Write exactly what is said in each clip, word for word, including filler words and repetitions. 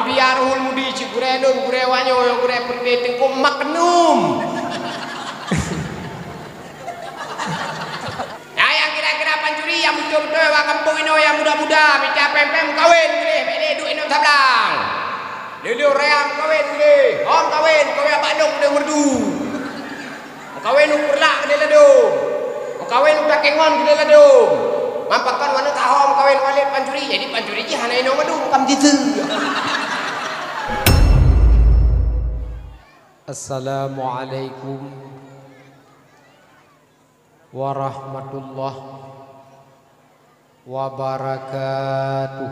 Ya Ruhul Mudi, cit gurée lôn, gurée wanyoe, gurée peureudée Teungku Maknum. Nah, nyang kira-kira pancuri nyang beutôi-beutôi bak kampung inoe nyang muda-muda, mita péng-péng meukawen, gleh bèk lé duek inong sablang. Lé-lé raya meukawen, gleh. Hom kawen, kawen abak lôn udeueng meurdu. Meukawen u Peureulak keudéh ladôm. Meukawen u Takengon keudéh ladôm. Ngon pakon waneuk taho meukawen Walid pancuri, jadi pancuri jih hana inong meurdu, makam jiteu. Assalamualaikum warahmatullahi wabarakatuh.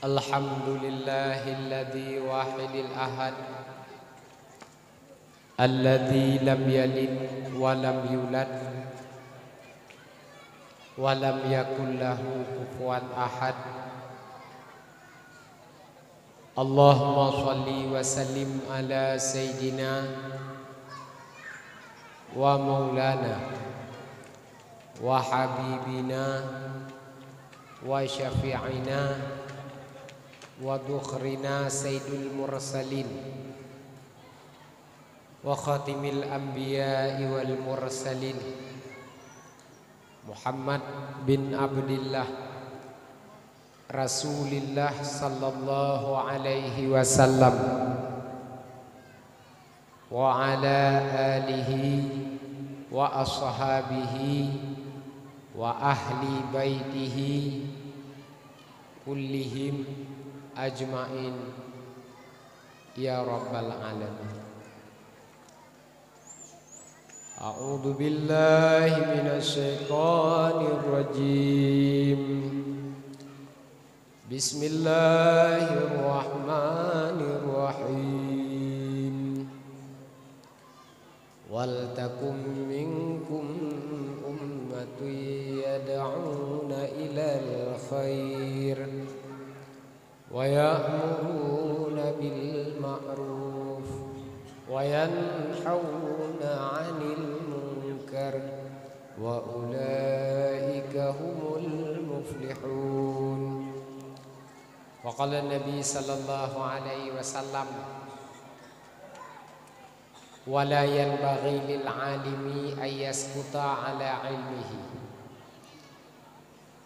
Alhamdulillahilladzi wahidil ahad, alladzi lam yalid wa lam yulad, wa lam yakul lahu kufuwan ahad. Allahumma shalli wa sallim ala sayyidina wa maulana wa habibina wa syafi'ina wa dhukhrina sayyidul mursalin wa khatimil anbiya'i wal mursalin, Muhammad bin Abdillah, Rasulillah sallallahu alaihi wasallam, wa ala alihi wa ashabihi wa ahli baitihi kullihim ajma'in, ya rabbal alamin. A'udzu billahi minasy syaithanir rajim. Bismillahirrahmanirrahim. Wal takum minkum ummatun yad'una ilal khair wa ya'muruna bil ma'ruf wa yanhauna 'anil munkar wa ulaika humul muflihun. Wa qala Nabi sallallahu alaihi wasallam, "Wa la yanbaghi lil 'alimi an yaskuta 'ala 'ilmihi,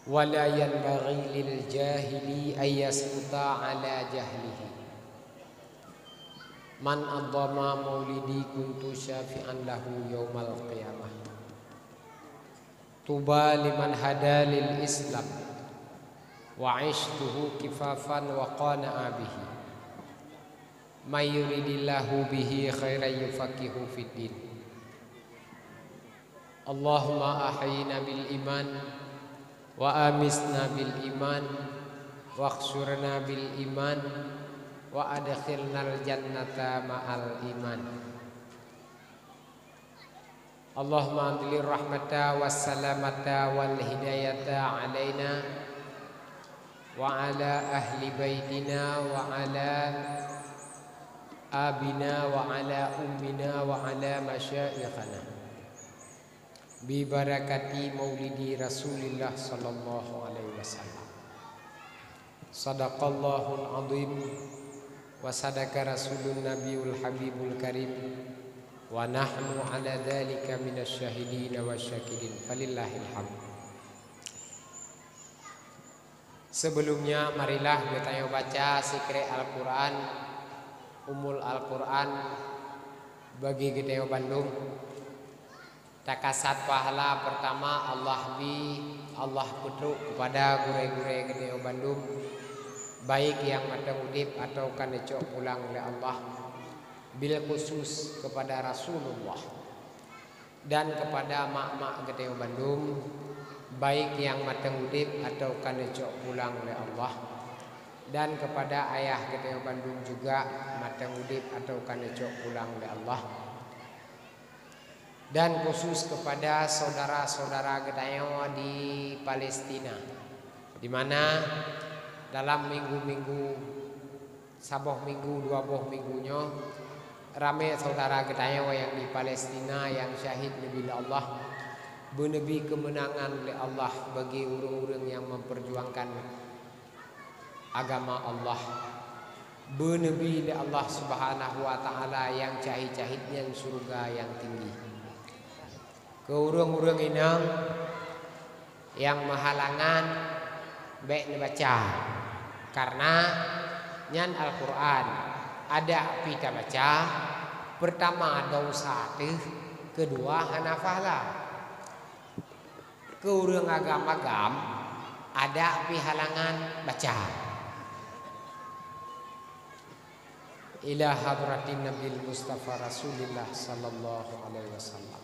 wa la yanbaghi lil jahili an yaskuta 'ala jahlihi. Man 'azzama maulidi kuntu syafi'an lahu yaumal qiyamah." Tuba liman hada lil Islam wa 'ishtuhu kifafan wa qana'a bihi. May yuridillahu bihi khairan yufaqihu fid din. Allahumma ahyina bil iman wa amitna bil iman wa khsyurna bil iman wa adkhilnal jannata ma'al iman. Allahumma anzil rahmata wassalamata wal hidayata alaina wa ala ahli baitina wa ala abina wa ala ummina wa ala masyaikhana bi barakati maulidi Rasulillah sallallahu alaihi wasallam. Sadaqallahul azim wa sadaqa rasulun nabiyul habibul karim wa nahnu ala dzalika minasy syahidin wasy syakirin. Falillahil hamd. Sebelumnya, marilah geutanyoe baca sikrek Al-Quran, Ummul Al-Quran, bagi geutanyoe bandum. Takasat pahala pertama Allah bi, Allah peutrok kepada gurée-gurée geutanyoe bandum, baik nyang mantong udeb atawa ka neucok pulang lé Allah, bil khusus kepada Rasulullah, dan kepada mak-mak geutanyoe bandum, baik nyang mantong udeb atawa ka neucok pulang lé Allah, dan kepada ayah geutanyoe bandum juga mantong udeb atawa ka neucok pulang lé Allah. Dan khusus kepada saudara-saudara geutanyoe di Palestina, di mana dalam minggu-minggu, saboh minggu, dua boh minggu nyoe, ramé saudara geutanyoe nyang di Palestina nyang syahid neubila Allah. Beuneubri keumeunangan lé Allah bagi ureuëng-ureuëng nyang memperjuangkan agama Allah. Beuneubri lé Allah Subhanahu wa Ta'ala nyang cahid-cahid nyan syeuruga nyang tinggi. Keu ureuëng-ureuëng inong nyang meuhalangan, bék neubaca, kareuna nyan Al-Qur'an. Adak pih tabaca, peurtama desya teuh, keudua hana pahala. Keu ureuëng agam-agam, adak pih halangan, baca. Ila hadratin Nabil Mustafa Rasulillah sallallahu alaihi wasallam,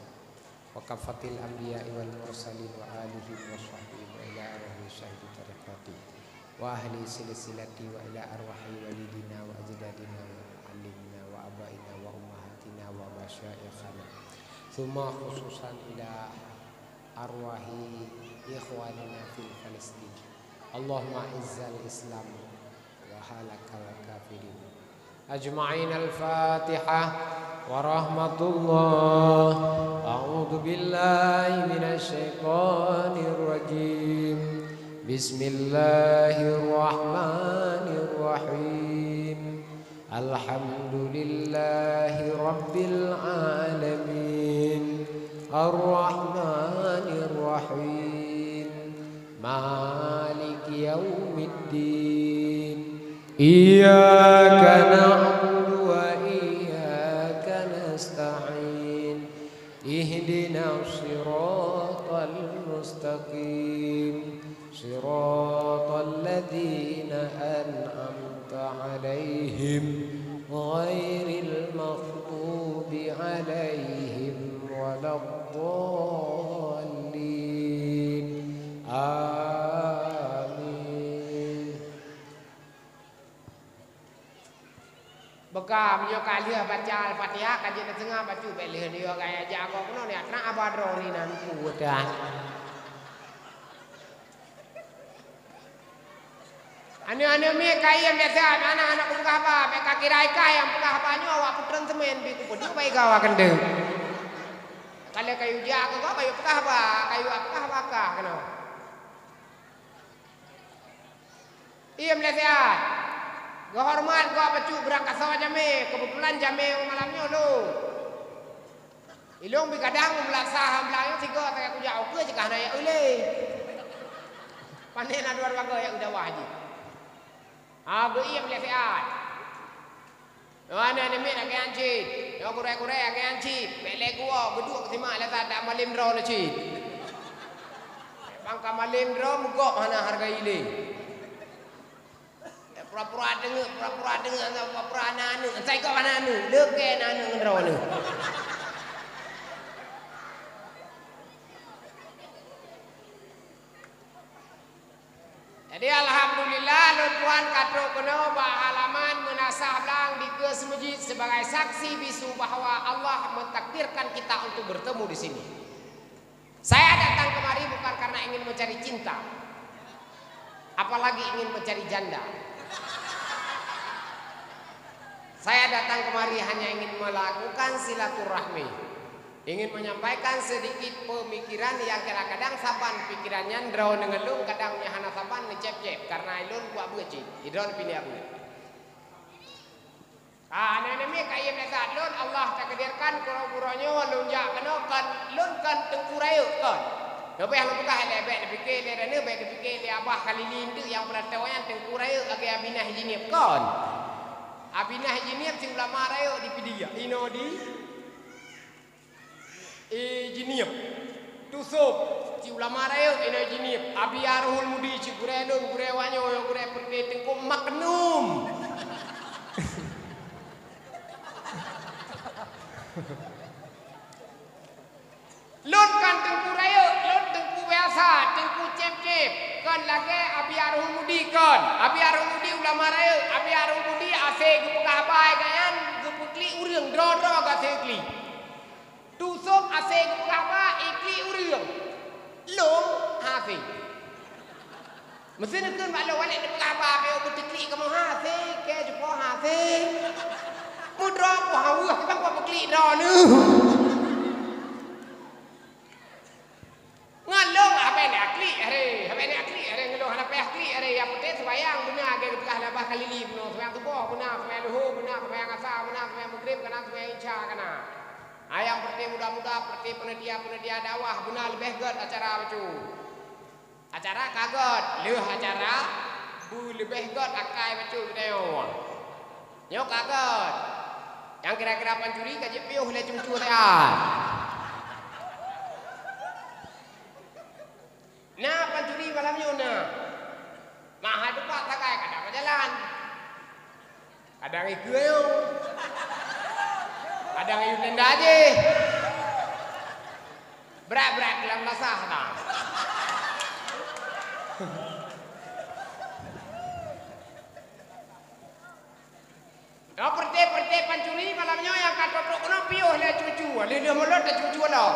wa kafatil anbiya'i wal mursalin wa alihim wa sahbihim wa ila arwahi syahidi tariqati wa ahli silsilati wa ila arwahi walidina wa ajdadina wa alimina wa abaina wa ummahatina wa masyaikhana, tsumma khususan ila arwahi ikhwanina fil Palestin. Allahumma izzal Islam wa halakal kafirin ajma'in. Al-Fatihah. Warahmatullah. A'udzu billahi minasy syaithanir rajim. Bismillahirrahmanirrahim. Alhamdulillahi rabbil alamin. Arrahmanirrahim. Maliki yaumiddin. Iyyaka na'budu wa iyyaka nasta'in. Ihdinas siratal mustaqim. Siratal ladzina an'amta 'alaihim, ghairil maghdubi 'alaihim waladdallin. Amin. Beuka, meunyoe ka lheueh baca Al-Fatihah, ka jeuet neuteungoh bacut, bék lheueh nyoe gaya jak gob keunoe, nyan na aba droe ni nan peue tan. Aneuk-aneuk miet ka iem biasa, aneuk-aneuk kupeugah haba, bék ka kira ikai nyang peugah haba nyoe awak putreun seumén bi kupeudeuh bak iga wa keundeueng. Ka lheueh kayue jak keu gob, kayue peugah haba, kayue peugah haba kah keunoe. Iem lé siat. Geuhoreumat gob bacut brat kasoe jamé, keubeutulan jamé malam nyoe lôn. Ilôn bi kadang meumeulasah lam blang nyoe sigoe teuka kujak ukeue jih ka hana jak ulée. Pané na dua reubagoe jak u dakwah jih. Ah, geuiem lé siat. Nyoe aneuk-aneuk miet lagée nyan cit. Nyoe gurée-gurée lagée nyan cit. Bék lé geuwoe, geuduek keu simak lé that dak malem droeneuh cit. Bang ka malem droe meugob hana hargai lé. Pura-pura deungoe, pura-pura deungoe, pura-pura hana aneuk. Asai gob hana aneuk, leukée na aneuk ngon droeneuh. Jadi, alhamdulillah, lôn tuan ka trok keunoe bak halaman meunasah blang dikeue seumeujid sebagai saksi bisu bahwa Allah mentakdirkan kita untuk bertemu di sini. Saya datang kemari bukan karena ingin mencari cinta, apalagi ingin mencari janda. Saya datang kemari hanya ingin melakukan silaturahmi. Ingin menyampaikan sedikit pemikiran yang kadang-kadang saban pikiran nyan droeneuh ngon lôn, kadang nyang hana saban neucép-cép, karena lôn kuat beuet cit, droeneuh pih neuyak beuet. Ah, aneuk-aneuk miet ka iem lé that lôn, Allah takdirkan keu uroe nyoe lôn jak keunoe kon, lôn kon Teungku Rayeuk kon. Leubeh lôn peugah lé, bék neupike lé droeneuh, bék neupike lé Abah Khalili nteuk nyang peuratoe nyan Teungku Rayeuk lagée Abinah Jinieb kon. Abinah Jinieb si ulama rayeuk di Pidie, inoe di I Jinieb. Tusôb, si ulama rayeuk inoe Jinieb. Abi Arhul Mudi, si gurée lôn, gurée wanyoe, gurée peureulée Teungku Maknum. Lôn kon Teungku rayeuk, lôn Teungku biasa, Teungku cép-cép. Kon lagée Abi Arhul Mudi kon. Abi Arhul Mudi ulama rayeuk. Abi Arhul Mudi asée geupeugah haba gobnyan geupeuklik ureuëng, droe-droe geuasée klik. Tusôb asée geupeugah haba, iklik ureuëng. Lôn hasé. Meusé neukheun bak lôn, walek neupeugah haba, beu beuteuklik kamoe hasé, kée cupo hasé. Meudroe ku haweueh, kiban ku peuklik droeneuh. Seumayang beuna lagèe geupeugah lé Abah Khalili bunoe, seumayang suboh beuna, seumayang luhô beuna, seumayang asa beuna, seumayang maghrib kana, seumayang isya kana. Ayang peureté muda-muda, peureté panitia-panitia dakwah beuna leubeh gèt acara bacut. Acara ka gèt, lheueh acara beuleubeh gèt akai bacut geutanyoe. Nyoe ka gèt. Nyang kira-kira pancuri ka jipiôh lé cucu saya. Na pancuri malam nyoe na. Mah ha teumpat sagai kadang beujalan. Kadang ikeue nyoe. Kadang ikeue tenda jih. Brat-brat lam lasah na. Nyoe peureté-peureté pancuri malam nyoe nyang ka trok-trok keunoe piôh lé cucu. Lheueh-lheueh mulod teuh cucu lom.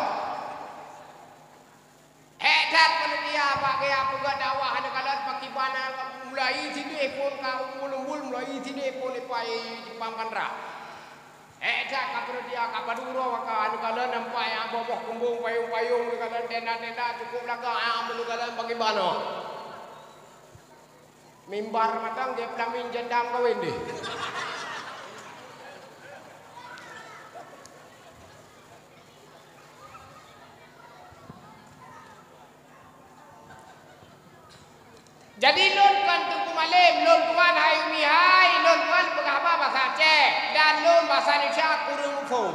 Hék that panitia bak gaya peugah dakwah aneuk kalon pakriban mulai sideh phon ka umbul-umbul, mulai sideh phon ipai Jepang Bandra. Hék that ka panitia ka padum droe ka aneuk kalon nampak nyang boh-boh kumbong payong-payong aneuk kalon tenda-tenda cukup lagak nyang aneuk kalon pakriban nyoe. Mimbar mantong gèt peunamin jandam kawen deh. Jadi lôn kon Teungku Malém, lôn tuan hai umi hai, lôn tuan peugah haba basa Aceh, dan lôn basa Indonesia kureueng muphom.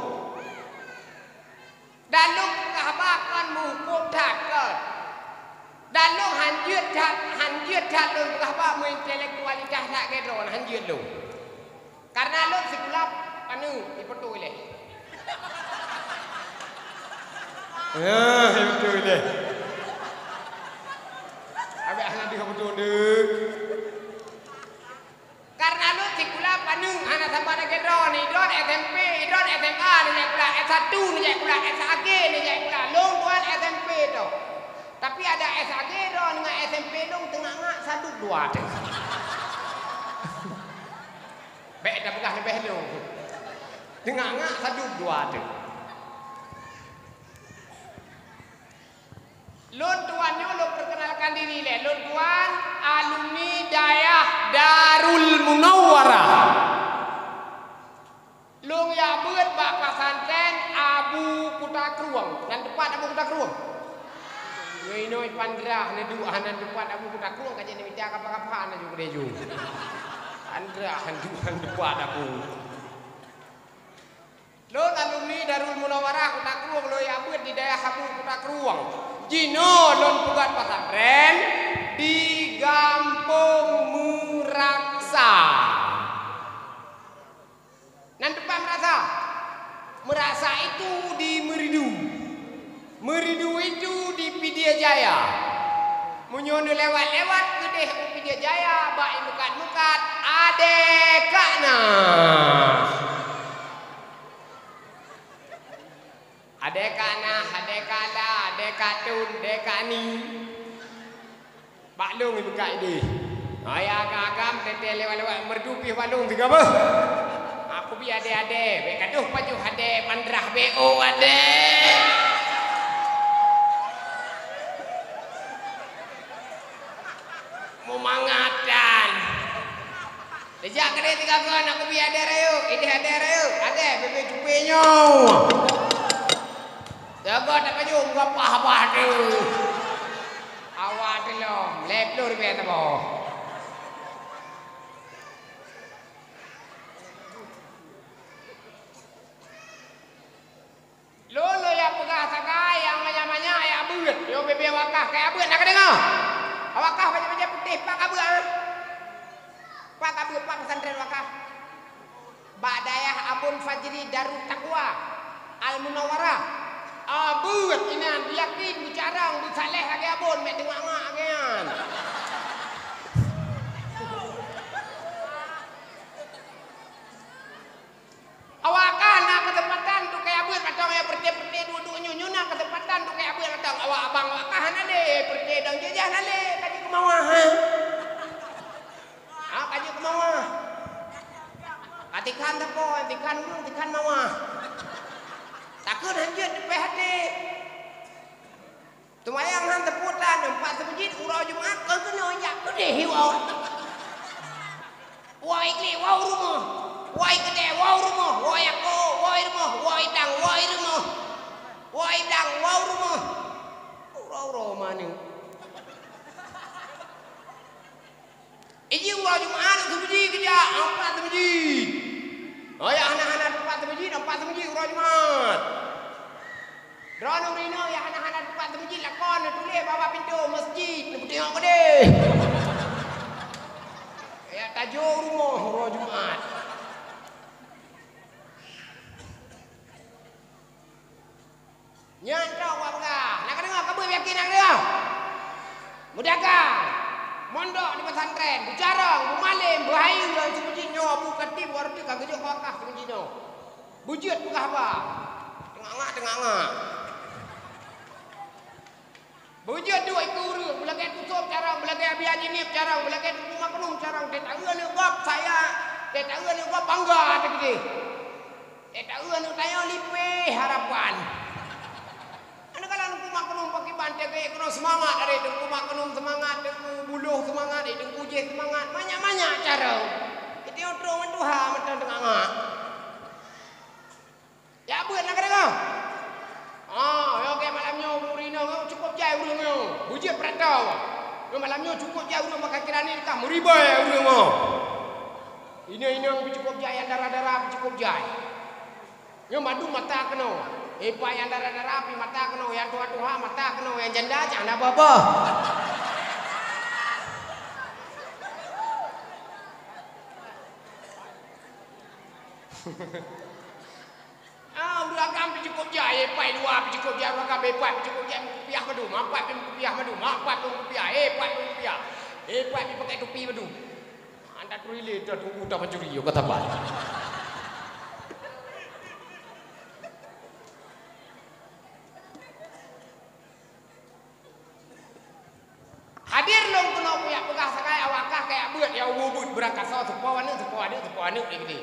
Dan lôn peugah haba kon meuhuköm that kon. Dan lôn hanjeuet that, hanjeuet that lôn peugah haba meuintelektualitas that lagèe droeneuh, hanjeuet lôn. Karena lôn sikula paneuk, ipeutôi lé. Ah, ipeutôi lé. Abéh hana deuh beutôi deuh. Karena lôn sikula paneuk hana saban lagèe droeneuh, droeneuh S M P, droeneuh S M A neujak sikula, S satu neujak sikula, S A G neujak sikula, lôn tuan S M P tôh. Tapi adak S A G droeneuh ngon S M P lôn teungak-ngak sadup dua teuh. Bèk tapeugah leubeh lôn. Teungak-ngak sadup dua teuh. Lôn tuan nyoe lôn perkenalkan diri lé. Lôn tuan alumni Dayah Darul Munawwarah. Lôn jak beuet bak pesantren Abu Kuta Krueng. Nan teumpat Abu Kuta Krueng? Nyoe inoe Pandrah neuduek hana teumpat Abu Kuta Krueng ka jeuet neumita kapa-kapa na ju keudeh ju. Pandrah neuduek hana teumpat Abu. Lôn alumni Darul Munawwarah Kuta Krueng, lôn jak beuet di dayah Abu Kuta Krueng. Jinoe lôn peugöt pesantren di Gampông Meuraksa. Nan teumpat Meuraksa? Meuraksa itu di Meuridu. Meuridu itu di Pidie Jaya. Meunyoe neulewat-lewat keudeh u Pidie Jaya, bak imeukat-meukat, Adé Kaknah. Adé Kaknah, Adé Kakla, Adé Kaktun, Adé Kakni. Bak lôn ibeukat idéh. Hai agam-agam, teuntèe lewat-lewat Meuridu pih bak lôn sigoe beuh. Aku bi adé-adé, bèk gadôh pajoh adé, Pandrah B O adé. Meumangat tan. Teujak keudeh sigoe, aku bi adé rayeuk, idéh adé rayeuk. Adé, bèbèe cupe nyoe. Sigoe tapajoh, meuga pah-pah teuh. Awak teuh lom, lhèe plôh ribèe saboh. Lôn, lôn jak peugah sagai nyang manyak-manyak jak beuet. Nyoe bèbèe wakah ka jak beuet, na kadeungoe? Wakah bajèe-bajèe putéh, pat ka beuet, ha? Pat ka beuet, pat pesantren wakah? Bak dayah Abon Fajri Darut Taqwa Al Munawwarah. Ah, beuet inan, yakin, beucarông, beusaleh lagèe Abon, mèt teungak-ngak lagèe nyan. Awak kah na keuseumpatan untuk kaya beuet mantong, ya, peureté-peureté duek-duek nyoe, nyoe na keuseumpatan untuk kaya beuet mantong. Awak abang awak kah hana lé, peureté dong jih hana lé, ka jeuet keumawah, ha? Ha, ka jeuet keumawah. Ka tikhan sapo, tikhan ureueng, tikhan mawah. Takheun hanjeuet teupèh até. Seumayang han teupeu tan, pat seumeujid uroe Jumat kon keunoe jak keudeh iwoe. Woe glé, woe rumoh. Woe keudè, woe rumoh. Woe ako, woe rumoh. Woe dang, woe rumoh. Woe dang, woe rumoh. Uroe-uroe manok. Iji uroe Jumat, seubeujih keujak, empat seubeujih. Oh, ya, hana-hana empat seubeujih, empat seubeujih uroe Jumat. Droeneuh rineuh, ya, hana-hana empat seubeujih, lakon, neutuléh bak pintoe meuseujid, neupeuteuhok keudeh. Ya, tajok rumoh uroe Jumat. Nyan troh kupeugah. Na kadeungoe, ka beuet yakin na kadeungoe? Meudagang, mondok di pesantren, beucarông, beumalém, beuhayeue, ngon seubeujih nyoe, bu katim, wareuti ka geujok wakaf seubeujih nyoe. Beujeuet peugah haba. Teungak-ngak, teungak-ngak. Beujeuet duek keu ureueng, beulagèe tusôb carông, beulagèe Abi Haji Nip carông, beulagèe Teungku Maknum carông, teuta ueh aneuk gob saya, teuta ueh aneuk gob bangga teukeudeh. Teuta ueh aneuk tanyoe lipéh harapan. Aneuk kalon Teungku Maknum pakriban teukeue keunoe seumangat, ari Teungku Maknum seumangat, Teungku Buloh seumangat, ari Teungku Jéh seumangat, manyak-manyak carông. Itu yang terus mentuha mantong teungak-ngak. Jak beuet na kadeungoe? Ah, nyoe gét malam nyoe ureueng inong nyoe cukôp jai ureueng nyoe. Beujeuet peuratoe. Nyoe malam nyoe cukôp jai ureueng bak kaki rani, ka meuribèe ureueng nyoe. Inong-inong pih cukôp jai, nyang dara-dara pih cukôp jai. Nyoe mandum mata keunoe. Ipak nyang dara-dara pih mata keunoe, nyang tuha-tuha mata keunoe, nyang janda cit hana bah-bah. Ah, ureueng agam pih cukôp jai, eh, pai luwa pih cukôp jai, ureueng agam, eh, pai pih cukôp jai, meukupiah mandum, ah, pai pih meukupiah mandum, ah, pai pih meukupiah, eh, pai pih meukupiah, eh, pai pih pakai tupi mandum. Anda turi lé, dah tunggu, dah mencuri, yo, kata pai. Hadir lôn keunoe kujak peugah sagai awak kah kajak beuet, ya ubit beurangkasoe, teupo aneuk, teupo aneuk, teupo aneuk di keudeh.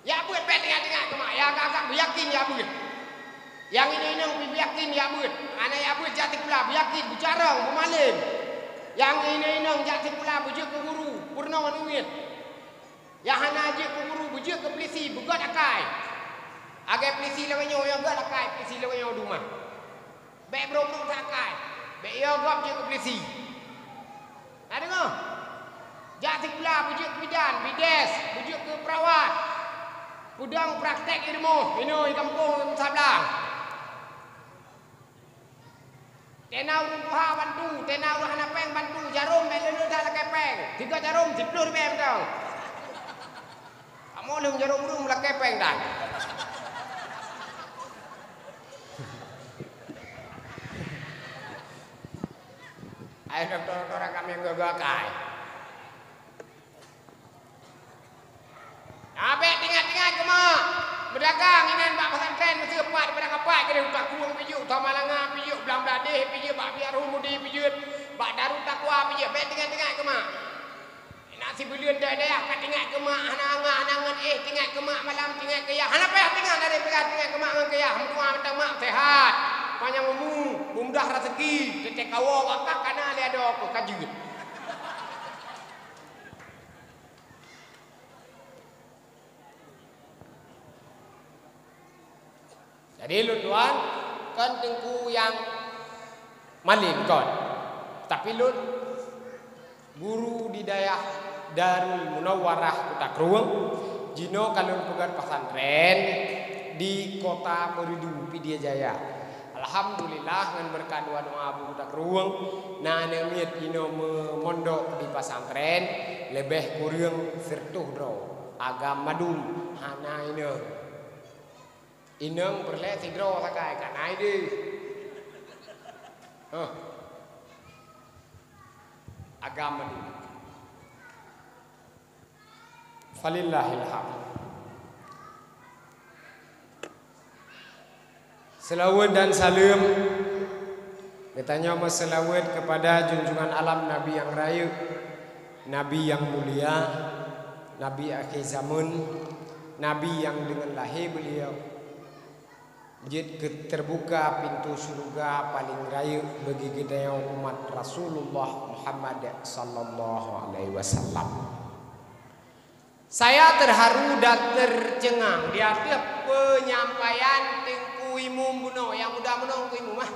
Jak beuet bèk teuingat-ingat keu mak, ya agak-agak beuyakin jak beuet. Nyang inong-inong pih beuyakin jak beuet. Hana jak beuet jak sikula, beuyakin, beucarông, beumalém. Nyang inong-inong jak sikula beujeuet keu guru, peurunoe ngon miet. Nyang hana jeuet keu guru, beujeuet keu pulisi, beugöt akai. Lagèe pulisi lagèe nyoe, ya göt akai pulisi lagèe nyoe di rumoh. Bèk brok-brok that akai. Bèk yo gob jeuet keu pulisi. Na deungoe? Jak sikula beujeuet keu bidan, bides, beujeuet keu peurawat. Peudong praktek ilmu, inoe di gampông sablang. Tena ureueng tuha bantu, tena ureueng hana pèng bantu, jarôm bèk lé-lé that lakèe pèng. Tiga jarôm, siplôh ribèe mantong. Kamoe lheueh jarôm ureueng meulakèe pèng dah. Hai dokto-dokto, kami geugakai. Ah, bèk teuingat-teuingat keu mak. Meudagang inan bak pesantren, meuseupat, daripada kapai keudeh, utak kuweueng pih jeuet, utak malanga pih jeuet, blang bladeh pih jeuet, bak Biar Humudi pih jeuet, bak Darut Taqwa pih jeuet. Bèk teuingat-teuingat keu mak. Na sibuleuen dayah-dayah ka teuingat keu mak, hana angah, hana ngon éh, teuingat keu mak malam, teuingat keu yah. Hana payah teuingat, dari payah teuingat keu mak ngon keu yah. Meudoa mantong mak seuhat, panyang umu, beumudah raseuki, teutek kawoe bak kah kana lé adoe keu ka jeuet. Jadi lôn tuan kon teungku nyang malém kon. Tapi lôn guru di dayah Darul Munawwarah Kuta Krueng, jinoe ka lôn peugöt pesantren di Kota Meuridu, Pidie Jaya. Alhamdulillah, ngon beureukat doa-doa Abu Kuta Krueng, na aneuk miet jinoe meumondok di pesantren leubeh kureueng sireutôh droe. Agam mandum hana inong. Inong peureulèe sidroe sagai, ka na idéh. Hah. Agam mandum. Falillahil hamd. Seulaweuet dan saleuem geutanyoe meuseulaweuet keupada junjungan alam Nabi nyang rayeuk, Nabi nyang mulia, Nabi akhé zamon, Nabi nyang deungon lahé beuliau jeuet keu teubuka pintoe syeuruga paleng rayeuk bagi geutanyoe umat Rasulullah Muhammad sallallahu alaihi wasallam. Saya terharu dan tercengang di ateueh penyampaian Teungku Imum bunoe, nyang muda bunoe Teungku Imum, ah.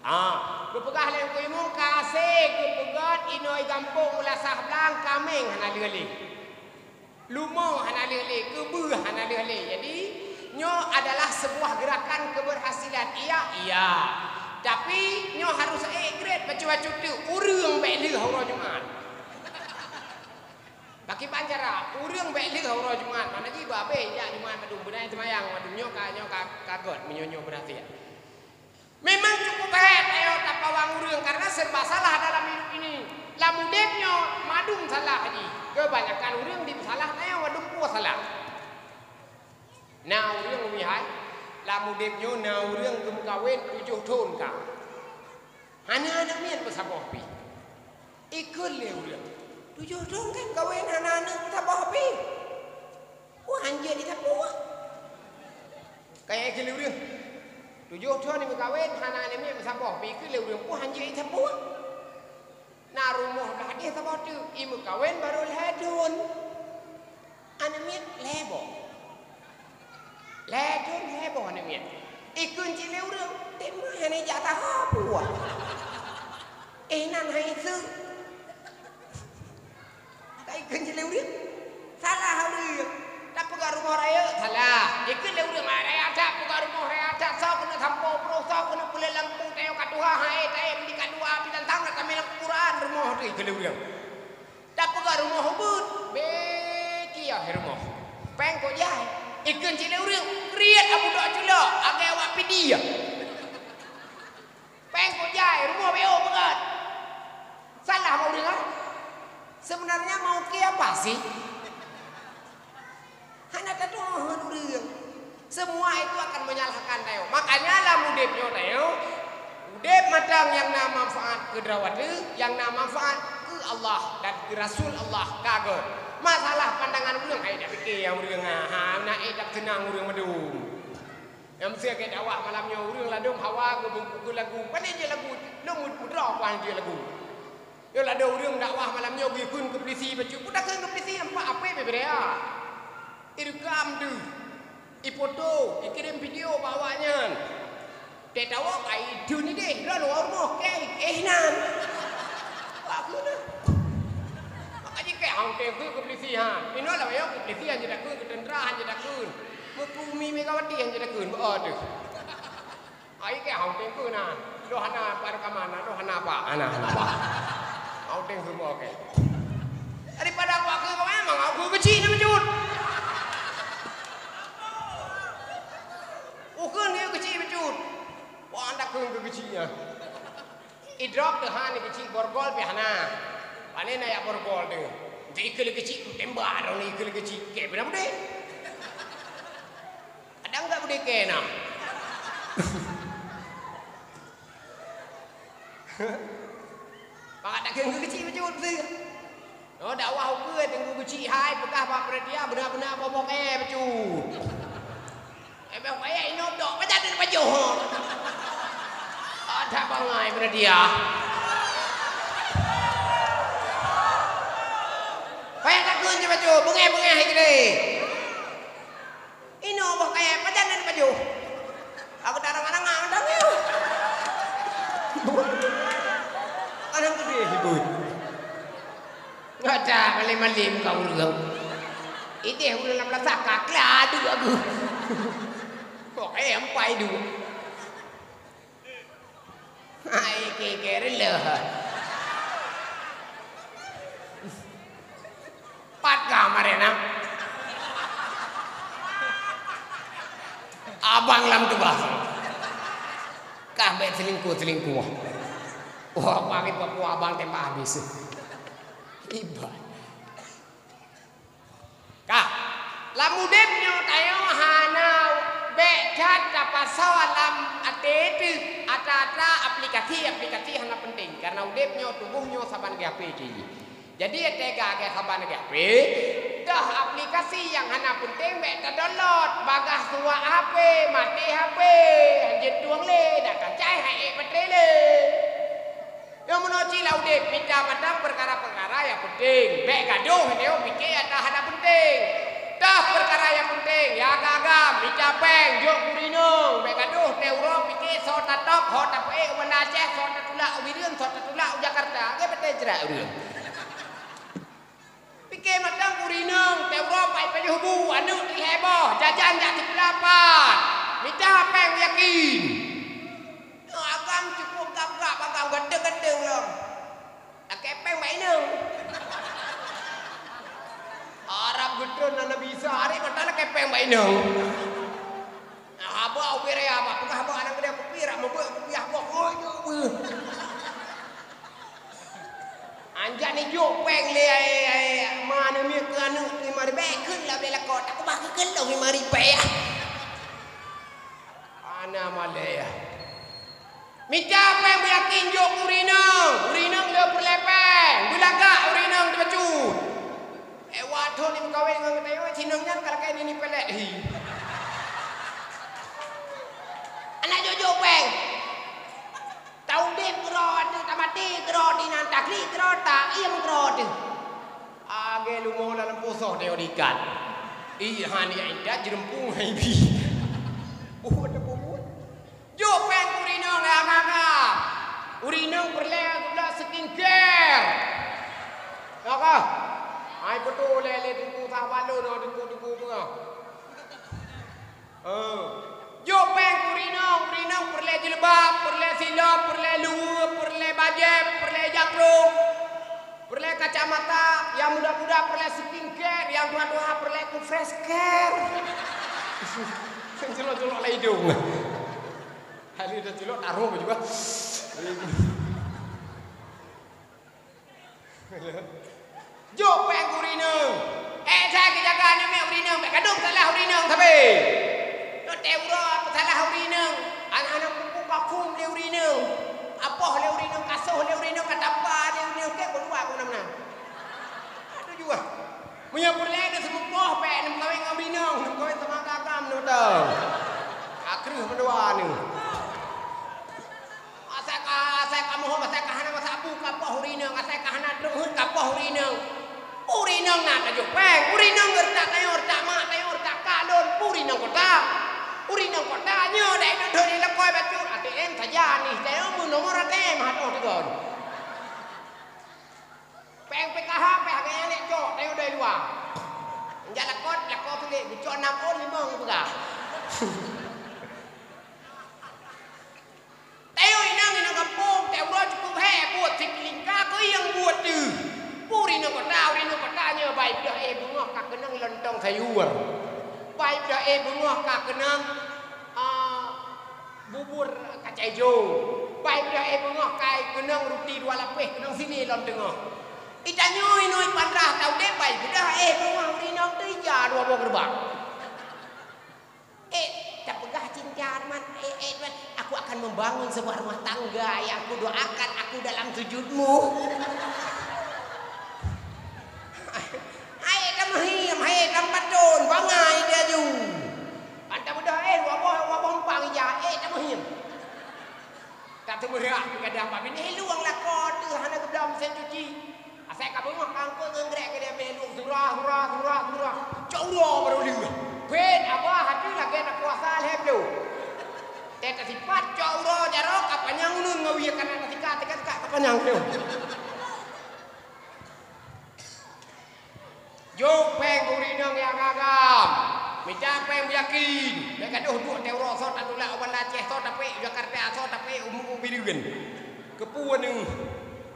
Ah, geupeugah lé Teungku Imum, ka hasé geupeugöt inong gampông Meulasah Blang, kaméng hana lheueh lé. Leumo hana lheueh lé, keubeue hana lheueh lé. Jadi, nyoe adalah sebuah gerakan keberhasilan. Iya, iya. Tapi, nyoe harus ék grade bacut-bacut teuk. Ureuëng bék lheueh uroe Jumat. Pakriban cara, ureuëng bék lheueh uroe Jumat. Mana jih bah abéh jak Jumat mandum, beuna seumayang mandum. Nyoe ka, nyoe ka, ka göt meunyoe nyoe beurati. Memang cukup bèk tanyoe tapawang ureuëng, karena serba salah dalam hidup ini. Lam udép nyoe mandum salah jih. Kebanyakan ureuëng dipeusalah tanyoe mandum peue salah. Na ureuëng meuhai, lam udép nyoe na ureuëng geumeukawen tujoh thon ka. Hana aneuk miet meusaboh pih. Ikheun lé ureuëng, "Tujoh thon ka meukawen hana aneuk meusaboh pih." Peue han jeuet jisapeue? Ka ikheun lé ureuëng, "Tujoh thon imeukawen hana aneuk miet meusaboh pih." Ikheun lé ureuëng, "Peue han jeuet jisapeue?" Na rumoh blah deh saboh teuk, imeukawen barô lhèe thon. Aneuk miet lhèe boh. Lhèe thon lhèe boh aneuk miet. Ikheun cit lé ureuëng, "Teuma hana jak saha peue?" Eh, nan hai seuk. Ka ikheun cit lé ureuëng, salah ureuëng. Tapeugah rumoh rayeuk, salah. Ikheun lé ureuëng, "Hai rayeuk that, peugah rumoh rayeuk that, soe keuneuk sampoe brôk, soe keuneuk peuleueng lampu, tanyoe ka tuha, hai, taém di ka dua api tantang, na tamé lam kuburan rumoh teuh," ikheun lé ureuëng. Tapeugah rumoh ubeut, bèk kiah rumoh. Péng kok jai. Ikheun cit lé ureuëng, kriet Abu Dok culok, agé awak pidie. Péng kok jai, rumoh bèk ôh peugöt. Salah bak ureuëng, ah? Sebenarnya mau ke apa sih? Hana tatu'oh ngon ureuëng. Semua itu akan menyalahkan tanyoe. Makanya lam udép nyoe tanyoe, udép mantong nyang na manfaat keu droe ateueh, nyang na manfaat keu Allah dan keu Rasul Allah ka göt. Masalah pandangan ureuëng, hai dak pike nyang ureuëng, ha, ha, na ék dak seunang ureuëng mandum. Nyang meusé keu dakwah malam nyoe, ureuëng ladôm hawa geubeungku keu lagu. Pane jeuet lagu, lôn mudroe kuah jeuet lagu. Nyoe ladôm ureuëng dakwah malam nyoe geukheun keu peulisi bacut. Peue takheun keu peulisi, ampak apé beubeuraya. Ireukam deuh. Ipoto, ikirém video bak awak nyan. Teuh tawök ai deuh nideh, lôn luwa rumoh, kei, eh, nan. Wah, aku na. Maka jikeh hang teuh keu peulisi, ha. Inoe lam ayong keu peulisi, han jeuet takheun, keu teuntra, han jeuet takheun. Meukeumi Megawati han jeuet takheun, beu deuh. Ai keu hau tengkeue na, lôn hana apa reukaman na, lôn hana apa, hana, hana apa. Hau tengkeue beu oke. Daripada aku akeu bang memang aku keuchik na bacut. Ukeuen dia keuchik bacut. Wah, anda keu keuchik nya. Idrop teuh han keuchik borgol pih hana. Pane na yak borgol tu. Untuk ikeu keuchik tembak dong ikeu keuchik. Kek beuna beudeh. Kadang ka beudeh kena. Pakat takheun keu keuchik bacut tu. Oh, dakwah ukeue teungku keuchik hai peugah bak peuretia beuna-beuna bobok eh bacut. Eh, bang payah inong dok, macam mana baju? Ada bangai peuretia. Payah takheun je bacut, beungeh-beungeh hai keudeh. Inoe boh kayèe pajan nan pajoh. Aku tak ranga-ranga mantong nyoe. Anang gede hibut. Ngada malem-malem ka ureueng. Ideh ureueng lam lasah ka kla duek aku. Boh kayèe empai duek. Hai, kikir leuh. Pat ka marena? Abang lam tuba. Kah bèk selingkuh-selingkuh. Wah, pagi Papua abang tembak habis. Iban. Ka, lam udép nyoe tanyoe hana bèk that tapasoe lam até teuh atra-atra aplikasi-aplikasi hana penting, karena udép nyoe tuboh nyoe saban lagèe H P jih. Jadi, teuga lagèe saban lagèe H P, toh aplikasi nyang hana penting bèk tadownload, bagaih suwak H P, maté H P, hanjeuet tueng lé, dak kacai hai ék baterai lé. Nyang meunoe cit lam udép, mita mantong peukara-peukara nyang penting. Bèk gadôh nyoe pike atra Hana peunteng. Toh peukara nyang peunteng, nyang agam-agam, mita péng, jok keu ureueng inong, bèk gadôh teuh uroe pike soe tatôb, ho tapeuék u Banda Aceh, soe tatulak u Bireuen, soe tatulak u Jakarta. Lagèe batèe jrat ureueng. Pike mantong keu ureueng inong, teuh uroe paih pajoh bu, aneuk dilhèe boh, jajan jak sikula pat. Mita péng yakin. Nyoe agam cukôp gab-gab, agam ganteng-ganteng lom. Lakèe péng bak inong. Arab geutreun na Nabi Isa, aré mata lakèe péng bak inong. Haba ubé raya bak peugah bak aneuk keudè kupi, rak meubeuet kupiah boh, oh, nyoe beuh. Anjak neujok péng lé, ai, ai, ma neumiet keu aneuk lima ribèe, kheun lam lé lakoe, tak keubah keu keuloh lima ribèe. Hana malèe. Mita péng beuyakin jok keu ureueng inong, ureueng inong le peureulèe péng, beulagak ureueng inong teubacut. Eh, watèe ni meukawen ngon geutanyoe, sinong nyan ka lakèe nini pelet hi. Hana jok-jok péng. Taudép keudroe ateueh, tamaté keudroe, dinan taklik keudroe, taiem keudroe ateueh. Agèe leumo lam posoh teuh diikat. Ih, han jak ikat, jeureumpueng hai bi. Oh, ada pungut. Jok péng keu ureueng inong, eh, agam-agam. Ureueng inong peureulèe geulah skincare. Ka, ka. Hai, beutôi lé, lé Teungku sahabat lôn, Teungku, Teungku peugah. Eh. Jok péng keu ureueng inong, ureueng inong peureulèe jilbab, peureulèe silop, peureulèe luweue, peureulèe bajèe, peureulèe jakrong, peureulèe kacamata, nyang muda-muda peureulèe skincare, nyang tuha-tuha peureulèe keu face care. Culok-culok lam idông. Hai lheueh teuculok, taroh bak jubah. Jok péng keu ureueng inong. Eh, asai geujaga aneuk miet ureueng inong, bèk gadôh peusalah ureueng inong sabe. Nyoe teuh uroe peusalah ureueng inong, aneuk-aneuk muphom lé ureueng inong, apoh lé ureueng inong, kasoh lé ureueng inong, ka tapa lé ureueng inong, keu keuluwa keu meunan-meunan. Aduh, juah. Meunyoe peureulèe neuseumeubeuet, bèk neumeukawen ngon ureueng inong, neumeukawen sama agam-agam, neutong. Ka kreueh meudoa nyoe. Asai ka, asai ka mohom, asai ka hana masa bu, ka poh ureueng inong, asai ka hana trok heuet, ka poh ureueng inong. Ureueng inong na tajok péng, ureueng inong geureutak tanyoe, retak mak tanyoe, retak kak lôn, ureueng inong kota. Ureueng inong kota nyoe dai dodoi di lakoe bacut, A T M saja nih, tanyoe meunomor A T M hatoh tegon. Péng P K H, péng hareuga nyang lé cok, tanyoe doi luwa. Jak lakoe, lakoe sulet, geucok nam ôn limong peugah. Tanyoe inong, inong gampông, teuh uroe cukôp hék buet, sikeuling ka keuieng buet teuh. Ureueng inong kota, ureueng inong kota nyoe bai beudôh éh beungoh ka keunong lontong sayur. Bai beudôh éh beungoh ka keunong, ah, bubur kacang ijo. Bai beudôh éh beungoh ka keunong ruti dua lapéh, keunong sili lom teungoh. Di tanyoe inoe Pandrah taudép bai beudôh éh beungoh ureueng inong teuh ija dua boh geureubak. Eh, tapeugah cinta, teman. Eh, eh, teman, aku akan membangun sebuah rumah tangga yang aku doakan aku dalam sujudmu. Hai tameuhiem, hai tampatôn, bangai laju. Ban tabeudôh, eh, dua boh, dua boh umpang ija, eh, tameuhiem. Ka teumeurah keu gadang bak binéh luwang lakoe teuh hana geublom meusén cuci. Asai ka beungoh ka angkot ngon grék keu dia mé luwang surah, surah, surah, surah. Cok uroe barô lheueh. Phét abah ateueh lagèe na puasa lhèe bloe. Teuh tasipat cok uroe jaroe ka panyang ulôn ngon wie kana tasikat, sikat-sikat ka panyang lheueh. Jok péng keu ureueng inong nyang agam. Mita péng beuyakin. Bèk gadôh duek teuh uroe soe tatulak u Banda Aceh, soe tapeuék u Jakarta, soe tapeuék u, u Bireuen. Keupeue neuh?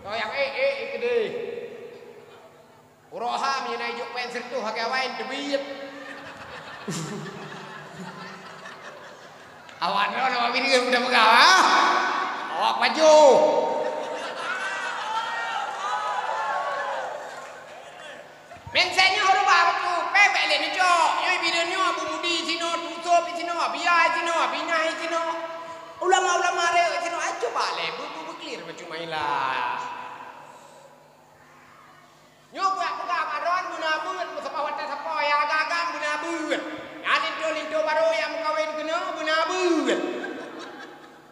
Soe nyang ék, ék, ék keudéh. Uroe ha meunyoe na jok péng sireutôh lagèe awai teubiet. Awak droe na Bireuen udah peugah, ha? Awak pajoh. Meunyoe nyoe rubah bacut, péng bèk lé neucok. Nyoe Bireuen nyoe Abu Mudi sinoe, Tusop sinoe, Abiya sinoe, Abinah sinoe. Ulama-ulama rayeuk sinoe, ai cuba lé, bu, bu, bu clear bacut main lah. Nyoe buet peugah bak droen beuna beuet, meusapat watèe sapoe nyang agam-agam beuna beuet. Nyang linto-linto barô nyang meukawen keunoe beuna beuet.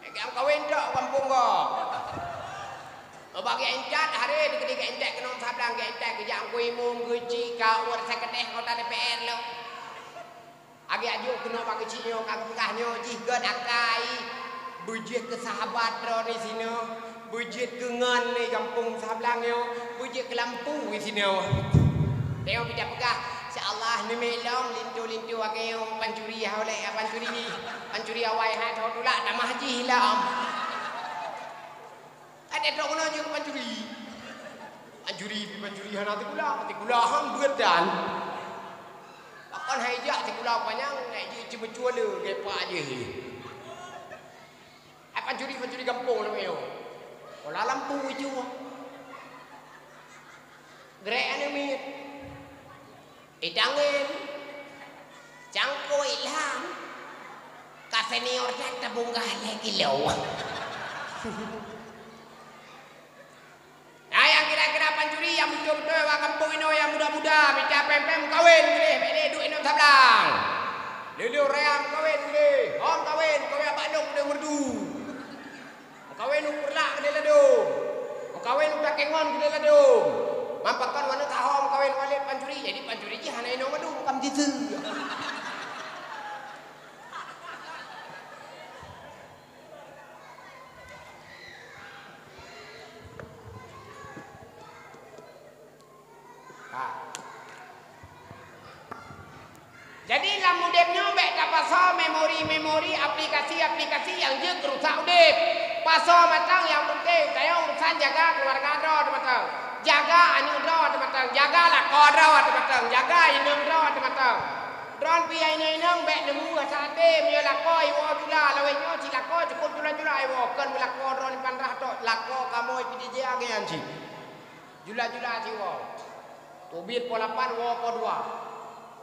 Nyang meukawen tok gampông gob. Bagi intat, hari dikeudi geuintat keunoe sablang, geuintat geujak Teungku Imum, geuchik, ka uroe sakeudeh anggota D P R lom. Lagèe aju keunoe bak geuchik nyoe, ka geupeugah nyoe jih gèt akai, beujeuet keu sahabat droe di sinoe, beujeuet keu ngon di gampông sablang nyoe, beujeuet keu lampu di sinoe. Nyoe bijak peugah, insya Allah neumè lom linto-linto lagèe nyoe pancuri, ha, ulèe, pancuri, pancuri awai hai tho tulak tamah jih lom. Até trok keunoe jeuet pancuri. Pancuri, pancuri hana sikula, sikula han beuet dan. Pakon hai jak sikula panyang, hai jih ceumeucue le, gepak jih. Hai pancuri, pancuri gampông lagèe nyoe. Pola lampu icue. Grek aneuk miet. Itangen, cangkôi lam, ka senior that tabungkah lhèe kilo. Nah, nyang kira-kira pancuri nyang beutôi-beutôi bak gampông inoe nyang muda-muda, mita péng-péng meukawen keudeh, bèk lé duek inong sablang. Lé-lé raya meukawen keudeh, hom kawen, kawen bak lôn keudeh meureudu. Meukawen u Peureulak keudeh ladôm. Meukawen u Takengon keudeh ladôm. Man pakon meunan ka hom meukawen Walid pancuri, jadi pancuri jih hana inong mandum, kam jiseue. Ha. Jadi, lam udép nyoe bèk tapasoe memori-memori, aplikasi-aplikasi nyang jeuet geurusak udép. Pasoe mantong nyang peunteng, tanyoe urusan jaga keuluwarga droe teuh mantong, jaga aneuk droe teuh mantong, jaga lakoe droe teuh mantong, jaga inong droe teuh mantong. Droeneuh pih nyang inong-inong bèk neumeuweueh saté meunyoe lakoe iwoe jula, lawét nyoe cit lakoe cukôp jula-jula iwoe, kon meulakoe droeneuh pandrah tok, lakoe kamoe pih jijak lagèe nyan cit. Jula-jula siwoe. Teubiet poh lapan, woe poh dua.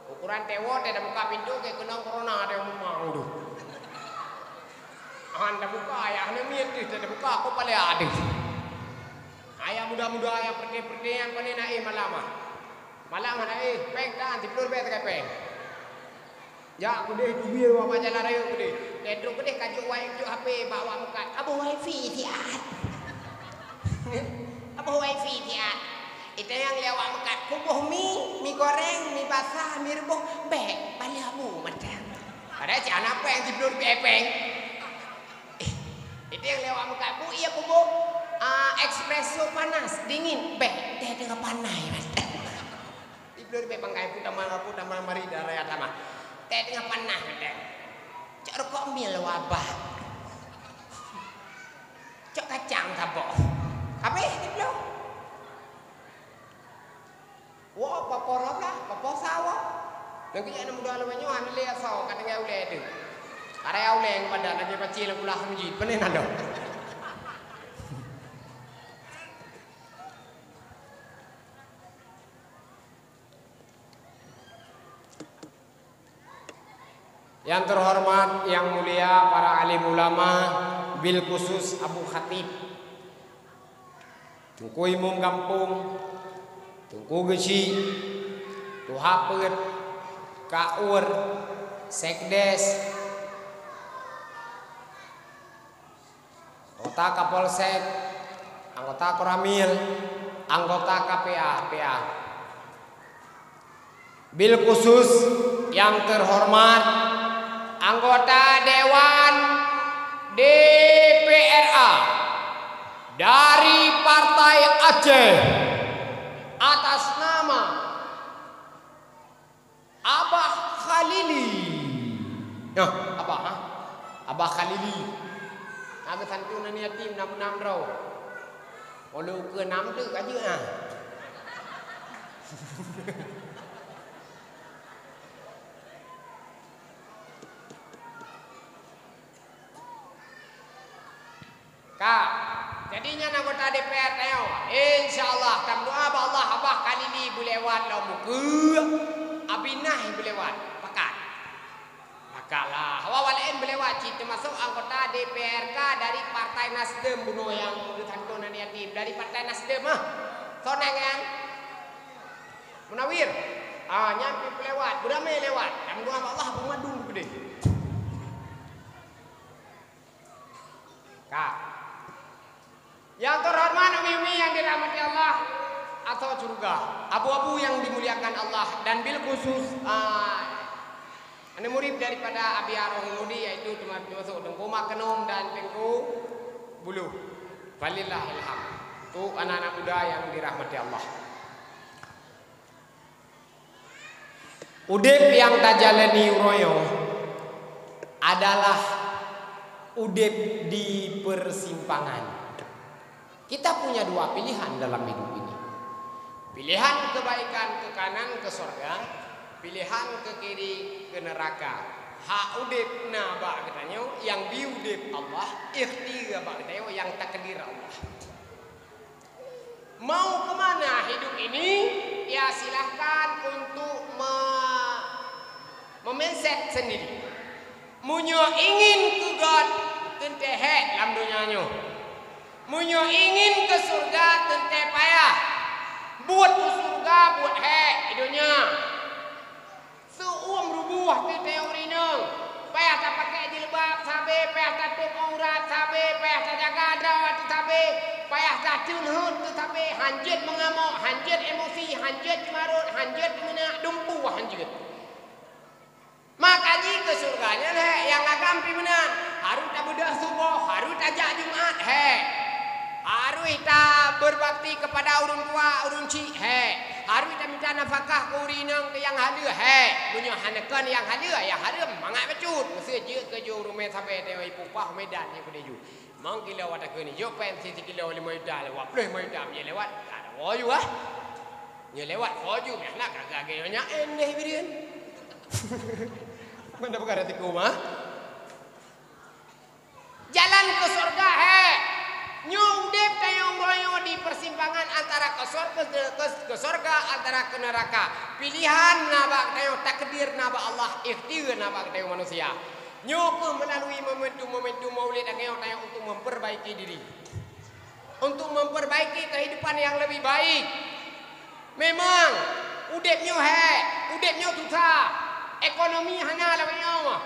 Ukoran teuwoe, teubuka pintoe, keu keunong corona teuh mumang deuh. Han teubuka, ayah aneuk miet deuh, teubuka, kok palèe deuh. Ayah muda-muda, ayah peureudèe-peureudèe nyan pané na éh malam ah. Malam hana éh, péng tan, siplôh ribèe sagai péng. Jak keudeh teubiet bak jalan raya keudeh. Lheuh trôk keudeh ka jok wi-, jok H P bak awak meukat. Ka boh wifi siat. Ka boh wifi siat. Itanyong lé awak meukat, kuboh mi, mi goreng, mi basah, mi reubôh, bèk, bala bu mantong. Padahai cit hana péng, siplôh ribèe péng. Itanyong lé awak meukat, bu, iya kuboh, ah, espresso panas, dingin, bèk, teh teungoh panas mantong. Siplôh ribèe pangkai, peue tamah, peue tamah mari dara ya tamah. Teh teungoh panas mantong. Cok rukok mil wabah. Cok kacang saboh. Habéh siplôh. Woe, papoh roh blah, papoh sa woe. Lagèe aneuk muda lawét nyoe hana lé asoe, ka tinggai ulèe teuh. Ka raya ulèe ngon badan lagèe pacé lam kulah meuji, peunah na lom. Yang terhormat, yang mulia para alim ulama, bil khusus Abu Khatib, Teungku Imum Gampông, Teungku Geuchik, Tuha Peuet, Kaur, Sekdes, anggota Kapolsek, anggota Koramil, anggota K P A, P A. Bil khusus yang terhormat anggota Dewan D P R A dari Partai Aceh atas nama Abah Khalili. Nah, Abah, ha? Abah Khalili. Abah santun aneuk yatim nam-nam droe. Walau ukeue nam teuk ka jeuet, ha. Ka. Jadi nyan anggota D P R tanyoe. Insya Allah, tameudoa bak Allah, Abah Khalili beulewat lom ukeue. Abinah beulewat. Pakat. Pakat lah. Hawa walén beulewat cit, teumasok anggota D P R K dari Partai Nasdem bunoe nyang geusantun aneuk yatim. Dari Partai Nasdem, ah. Soe nan nyan? Munawir. Ah, nyan pih beulewat. Beuramé lewat. Tameudoa bak Allah, beumandum keudeh. Ka. Yang terhormat Umi-umi yang dirahmati Allah atau syurga, abu-abu yang dimuliakan Allah, dan bil khusus, ah, aneuk murid daripada Abi Arong Mudi, yaitu termasuk Teungku Maknum dan Teungku Buluh. Falillahil hamd. Untuk anak-anak muda yang dirahmati Allah. Udeb nyang tajalani uroe nyoe adalah udeb di persimpangan. Kita punya dua pilihan dalam hidup ini. Pilihan kebaikan ke kanan, ke sorga, pilihan ke kiri, ke neraka. Hak udeb na bak geutanyoe, nyang bi udeb Allah, ikhtiar bak geutanyoe, nyang takdir Allah. Mau ke mana hidup ini? Ya, silahkan untuk me-, memindset sendiri. Meunyoe ingin keu göt, teuntèe hék lam donya nyoe. Meunyoe ingin keu syeuruga, teuntèe payah. Buet keu syeuruga, buet hék di donya. Seu-uem ruboh teuntèe ureueng inong. Payah tapakèe jilbab sabe, payah tatôp aurat sabe, payah tajaga droe teuh sabe, payah tateun hôt teuh sabe, hanjeuet meungamok, hanjeuet emosi, hanjeuet ceumarot, hanjeuet meunak, dumpeue hanjeuet. Maka jih keu syeuruga nyan hék, nyang agam pih meunan, harôh tabeudôh suboh, harôh tajak Jumat, hék. Harôh tabeurbakti keupada ureueng tuha, ureueng chik, hék. Harôh tamita nafakah keu ureueng inong keu nyang haleue, hék. Meunyoe hana kon nyang haleue, nyang haleue mangat bacut. Meusé jeuet keu jih ureueng mé sabe teuh ipupah Medan nyoe keudéh ju. Mang kilo watakheun jok péng sikilo limong juta, dua ploh limong juta, meunyoe lewat, ka ada woe ju, ah. Nyoe lewat woe ju, meuhana kagak gaya nyan, eh, deh, bireuen. Mana bukan hati ku mah? Jalan keu syeuruga, hék. Nyoe udeb tanyoe uroe nyoe di persimpangan antara keu sor-, keu, keu, keu syeuruga, antara keu neuraka. Pilihan na bak tanyoe, takdir na bak Allah, ikhtiar na bak tanyoe manusia. Nyoe keuh meulalu momentum-momentum Maulid lagèe nyoe tanyoe untuk memperbaiki diri. Untuk memperbaiki kehidupan yang lebih baik. Memang, udeb nyoe hék, udeb nyoe susah. Ekonomi hana lagèe nyoe.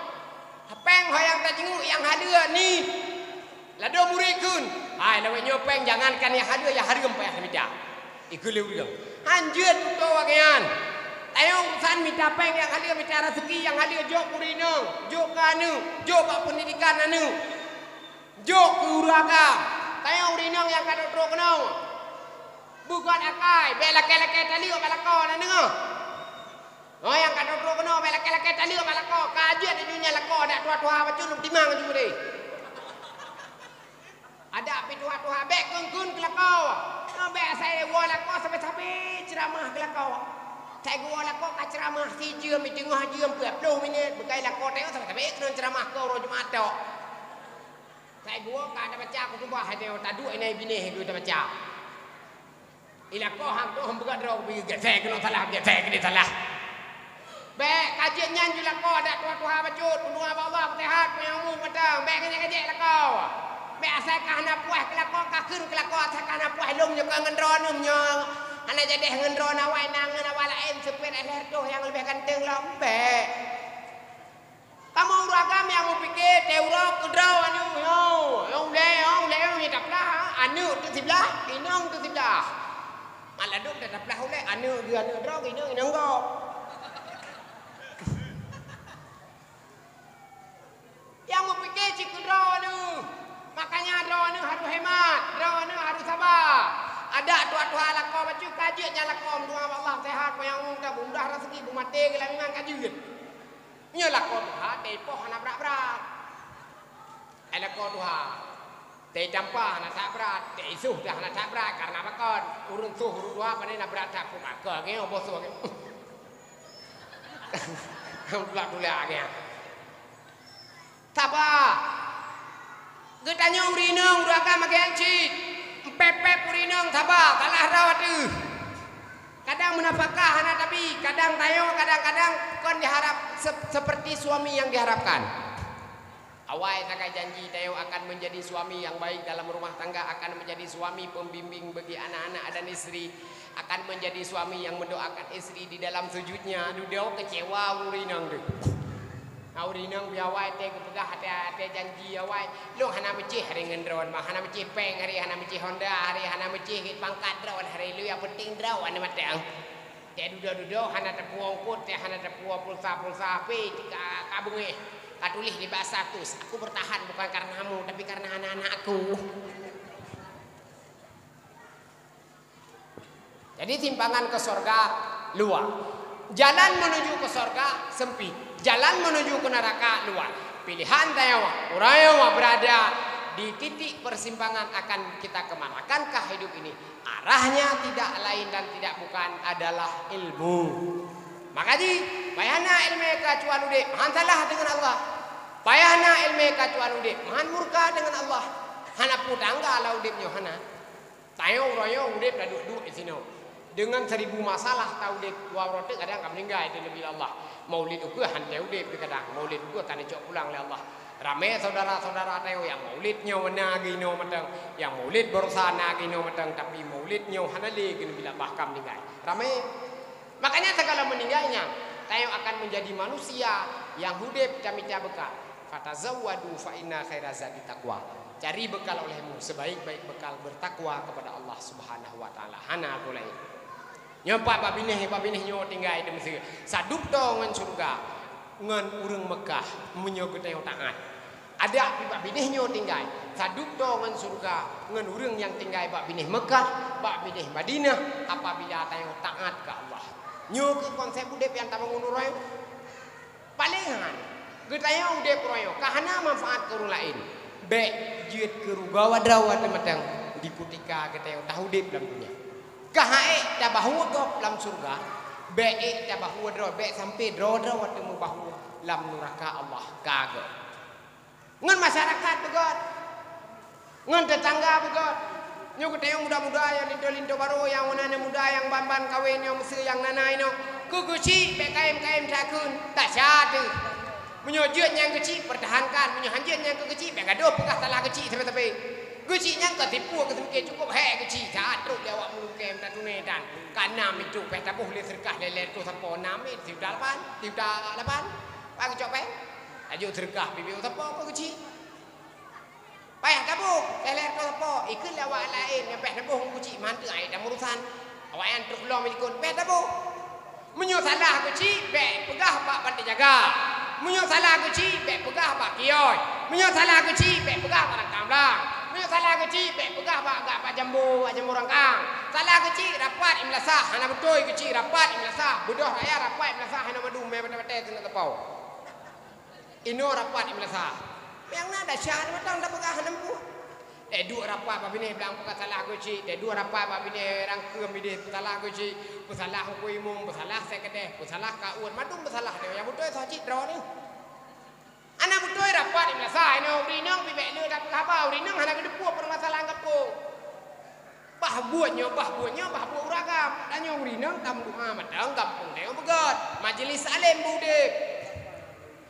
Péng ho nyang tajeungeuk nyang haleue ni. Ladôm ureueng kheun, hai lagèe nyoe péng jangankan nyang haleue, nyang hareuem payah tamita. Ikheun lé ureueng. Hanjeuet tutoe lagèe nyan. Tanyoe urusan mita péng nyang haleue, mita raseuki nyang haleue, jok keu ureueng inong, jok keu aneuk, jok bak peundidikan aneuk. Jok keu ureueng agam, tanyoe ureueng inong nyang ka trok-trok keunoe. Beugöt akai, bèk lakèe-lakèe taleuek bak lakoe, na deungö? Oh, nyang ka trok-trok keunoe, bèk lakèe-lakèe taleuek bak lakoe. Ka jeuet di donya lakoe, adak tuha-tuha bacut lôn timang aju deh. Adak pih tuha-tuha, bèk kheun-kheun keu lakoe. Nyoe bèk asai woe lakoe sabe-sabe ceuramah keu lakoe. Sai geuwoe lakoe ka ceuramah sijeuem, teungoh jeuem, peuet ploh minét, beukai lakoe tanyoe sabe-sabe keuneuk ceuramah keu uroe Jumat tok. Sai geuwoe ka tabaca khutubah, hai tanyoe taduek inan binéh geuh tabaca. Ilakoe hang tu hom peugah droe, geusée keunoe salah, geusée keudeh salah. Bèk, ka jeuet nyan ju lakoe, adak tuha-tuha bacut, peundoa bak Allah, peusehat, peunyamu mantong. Bèk ngejek-ngejek lakoe. Bèk asai ka hana puih keu lakoe, ka kheun keu lakoe, asai ka hana puih lom nyoe keu ngon droeneuh nyoe. Hana jadeh ngon droeneuh awai na ngon awak laén, seupet éh lhèe reutôh nyang leubeh ganteng lom. Bèk. Kamoe ureueng agam nyang meupike teuh uroe keu droe aneuk nyoe. Nyang ulèe, nyang ulèe nyang taplah, aneuk teuh siblah, inong teuh siblah. Malah dum dah taplah ulèe, aneuk geuh aneuk droe, inong, inong gob. Nyang meupike cit keu droeneuh. Makanya droeneuh harôh hemat, droeneuh harôh saba. Adak tuha-tuha lakoe bacut ka jeuet nyan lakoe, meudoa bak Allah seuhat, peunyamu, mudah raseuki, beumaté geuh lam iman ka jeuet. Nyoe lakoe tuha, teuipoh hana brat-brat. Hai lakoe tuha, teuitampa hana that brat, teuisoh dah hana that brat, kareuna pakon? Ureueng soh ureueng tuha pane na brat that, peue maka geuh nyoe boh soh geuh. Tulak-tulak geuh. Saba. Geutanyoe ureueng inong, ureueng agam lagèe nyan cit. Pép-pép ureueng inong saba, salah droe teuh. Kadang meunafakah hana tabi, kadang tanyoe, kadang-kadang kon diharap sep-, seperti suami yang diharapkan. Awai takai janji tanyoe akan menjadi suami yang baik dalam rumah tangga, akan menjadi suami pembimbing bagi anak-anak dan istri, akan menjadi suami yang mendoakan istri di dalam sujudnya. Dudoe kecewa ureueng inong teuh. Ureueng inong pih awai teuh geupeugah até, até janji awai, "Lôn hana meucéh hari ngon droeneuh, hana meucéh péng hari, hana meucéh Honda hari, hana meucéh pangkat droeneuh hari, lôn nyang peunteng droeneuh mantong." Teuh dudoe-dudoe hana teupeue eungkôt, teuh hana teupeue pulsa-pulsa, pih ka, ka beungéh, ka tuléh di bak status, "Aku bertahan bukan karenamu, tapi karena anak-anak aku." Jadi, simpangan ke sorga luwa. Jalan menuju ke sorga sempit. Jalan menuju ke neraka luas. Pilihan tanyoe, uroe nyoe berada di titik persimpangan akan kita ke mana. Akankah hidup ini arahnya tidak lain dan tidak bukan adalah ilmu? Maka jih, payah na ileumèe ka cuan udép, han salah deungon Allah. Payah na ileumèe ka cuan udép, han murka deungon Allah. Hana peue tangga lam udép nyoe, hana. Tanyoe uroe nyoe udép taduek-duek disinoe. Deungon seribu masalah taudép, dua uroe teuk kadang ka meuninggai, teuneubila Allah. Maulid ukeue han teuudép kadang, maulid ukeue ka neucok pulang lé Allah. Ramé syedara-syedara tanyoe nyang maulid nyoe na geuh inoe mantong, nyang maulid baroesa na geuh inoe mantong, tapi maulid nyoe hana lé, teuneubila bah ka meuninggai. Ramé. Makanya, segala meuninggai nyan, tanyoe akan menjadi manusia nyang udép tamita beukal. "Fatazawwadu fa inna khaira zadi taqwa." Cari bekal olehmu, sebaik-baik bekal bertakwa kepada Allah Subhanahu wa Ta'ala. Hana peue laén. Nyoe pat bak binéh, bak binéh nyoe tinggai di Mesir. Sadup toe ngon syeuruga ngon ureueng Meukah meunyoe geutanyoe taát. Adak pih bak binéh nyoe tinggai. Sadup toe ngon syeuruga ngon ureueng nyang tinggai bak binéh Meukah, bak binéh Madinah, apabila tanyoe taát keu Allah. Nyoe keuh konsep udép nyang tabangun uroe nyoe. Paleng han, geutanyoe udép uroe nyoe ka hana manfaat keu ureueng laén, bèk jeuet keu rugoe droe teuh mantong di kutika geutanyoe taudép lam dunia. Ka han ék tabahue gob lam syeuruga, bèk ék tabahue droe, bèk sampoe droe-droe teuh meubahue lam nuraka Allah. Ka gob. Ngon masyarakat beugöt. Ngon teutangga beugöt. Nyoe geutanyoe muda-muda nyang linto-linto barô, nyang meunan nyang muda, nyang ban-ban kawen nyoe, meuseu nyang na-na inoe. Keu geuchik bèk kayém-kayém takheun, tasya teuh. Meunyoe jeuet nyang geuchik, peurtahankan. Meunyoe han jeuet nyang keu geuchik, bèk gadôh peugah salah geuchik sabe-sabe. Geuchik nyan ka tipu, ka seumike cukôp hék geuchik, saát trok di awak meulungkém tatuné tan. Ka nam itu, payah taboh lé seudeukah lhèe-lhèe reutôh sapo, nam itu, sijuta lapan, sijuta lapan. Bak geucok péng. Laju seudeukah pibiôh sapo keu geuchik. Payah taboh, lhèe-lhèe reutôh sapo, ikheun lé awak laén nyang payah taboh ngon geuchik, mantong ai tamurusan. Awaknyan trok lom likot, payah taboh. Meunyoe salah geuchik, bèk peugah bak bantai jaga. Meunyoe salah geuchik, bèk peugah bak kios. Meunyoe salah geuchik, bèk peugah bak rangkang blang. Meunyoe salah geuchik, bèk peugah bak, bak, bak jambo, bak jambo rangkang. Salah geuchik, rapat, imeulasah, hana beutôi geuchik, rapat, imeulasah. Beudôh raya, rapat, imeulasah, hana mandum, mé batèe-batèe keuneuk teupeu. Inoe rapat imeulasah. Nyang na dasya mantong tapeugah hana mampu. Teuduek rapat bak binéh blang peusalah geuchik, teuduek rapat bak binéh rangkeum idéh peusalah geuchik, peusalah hukôm imum, peusalah sekdes, peusalah kaôt, mandum peusalah nyoe nyang beutôi soe cit droeneuh. Hana beutôi rapat imeulasah inoe, ureueng inong pih bèk le tapeugah haba, ureueng inong hana geuteupeue peurmasalahan gampông. Bah buet nyoe, bah buet nyoe, bah buet ureueng agam. Tanyoe ureueng inong tameudoa mantong gampông tanyoe beugöt. Majelis alim beudeb.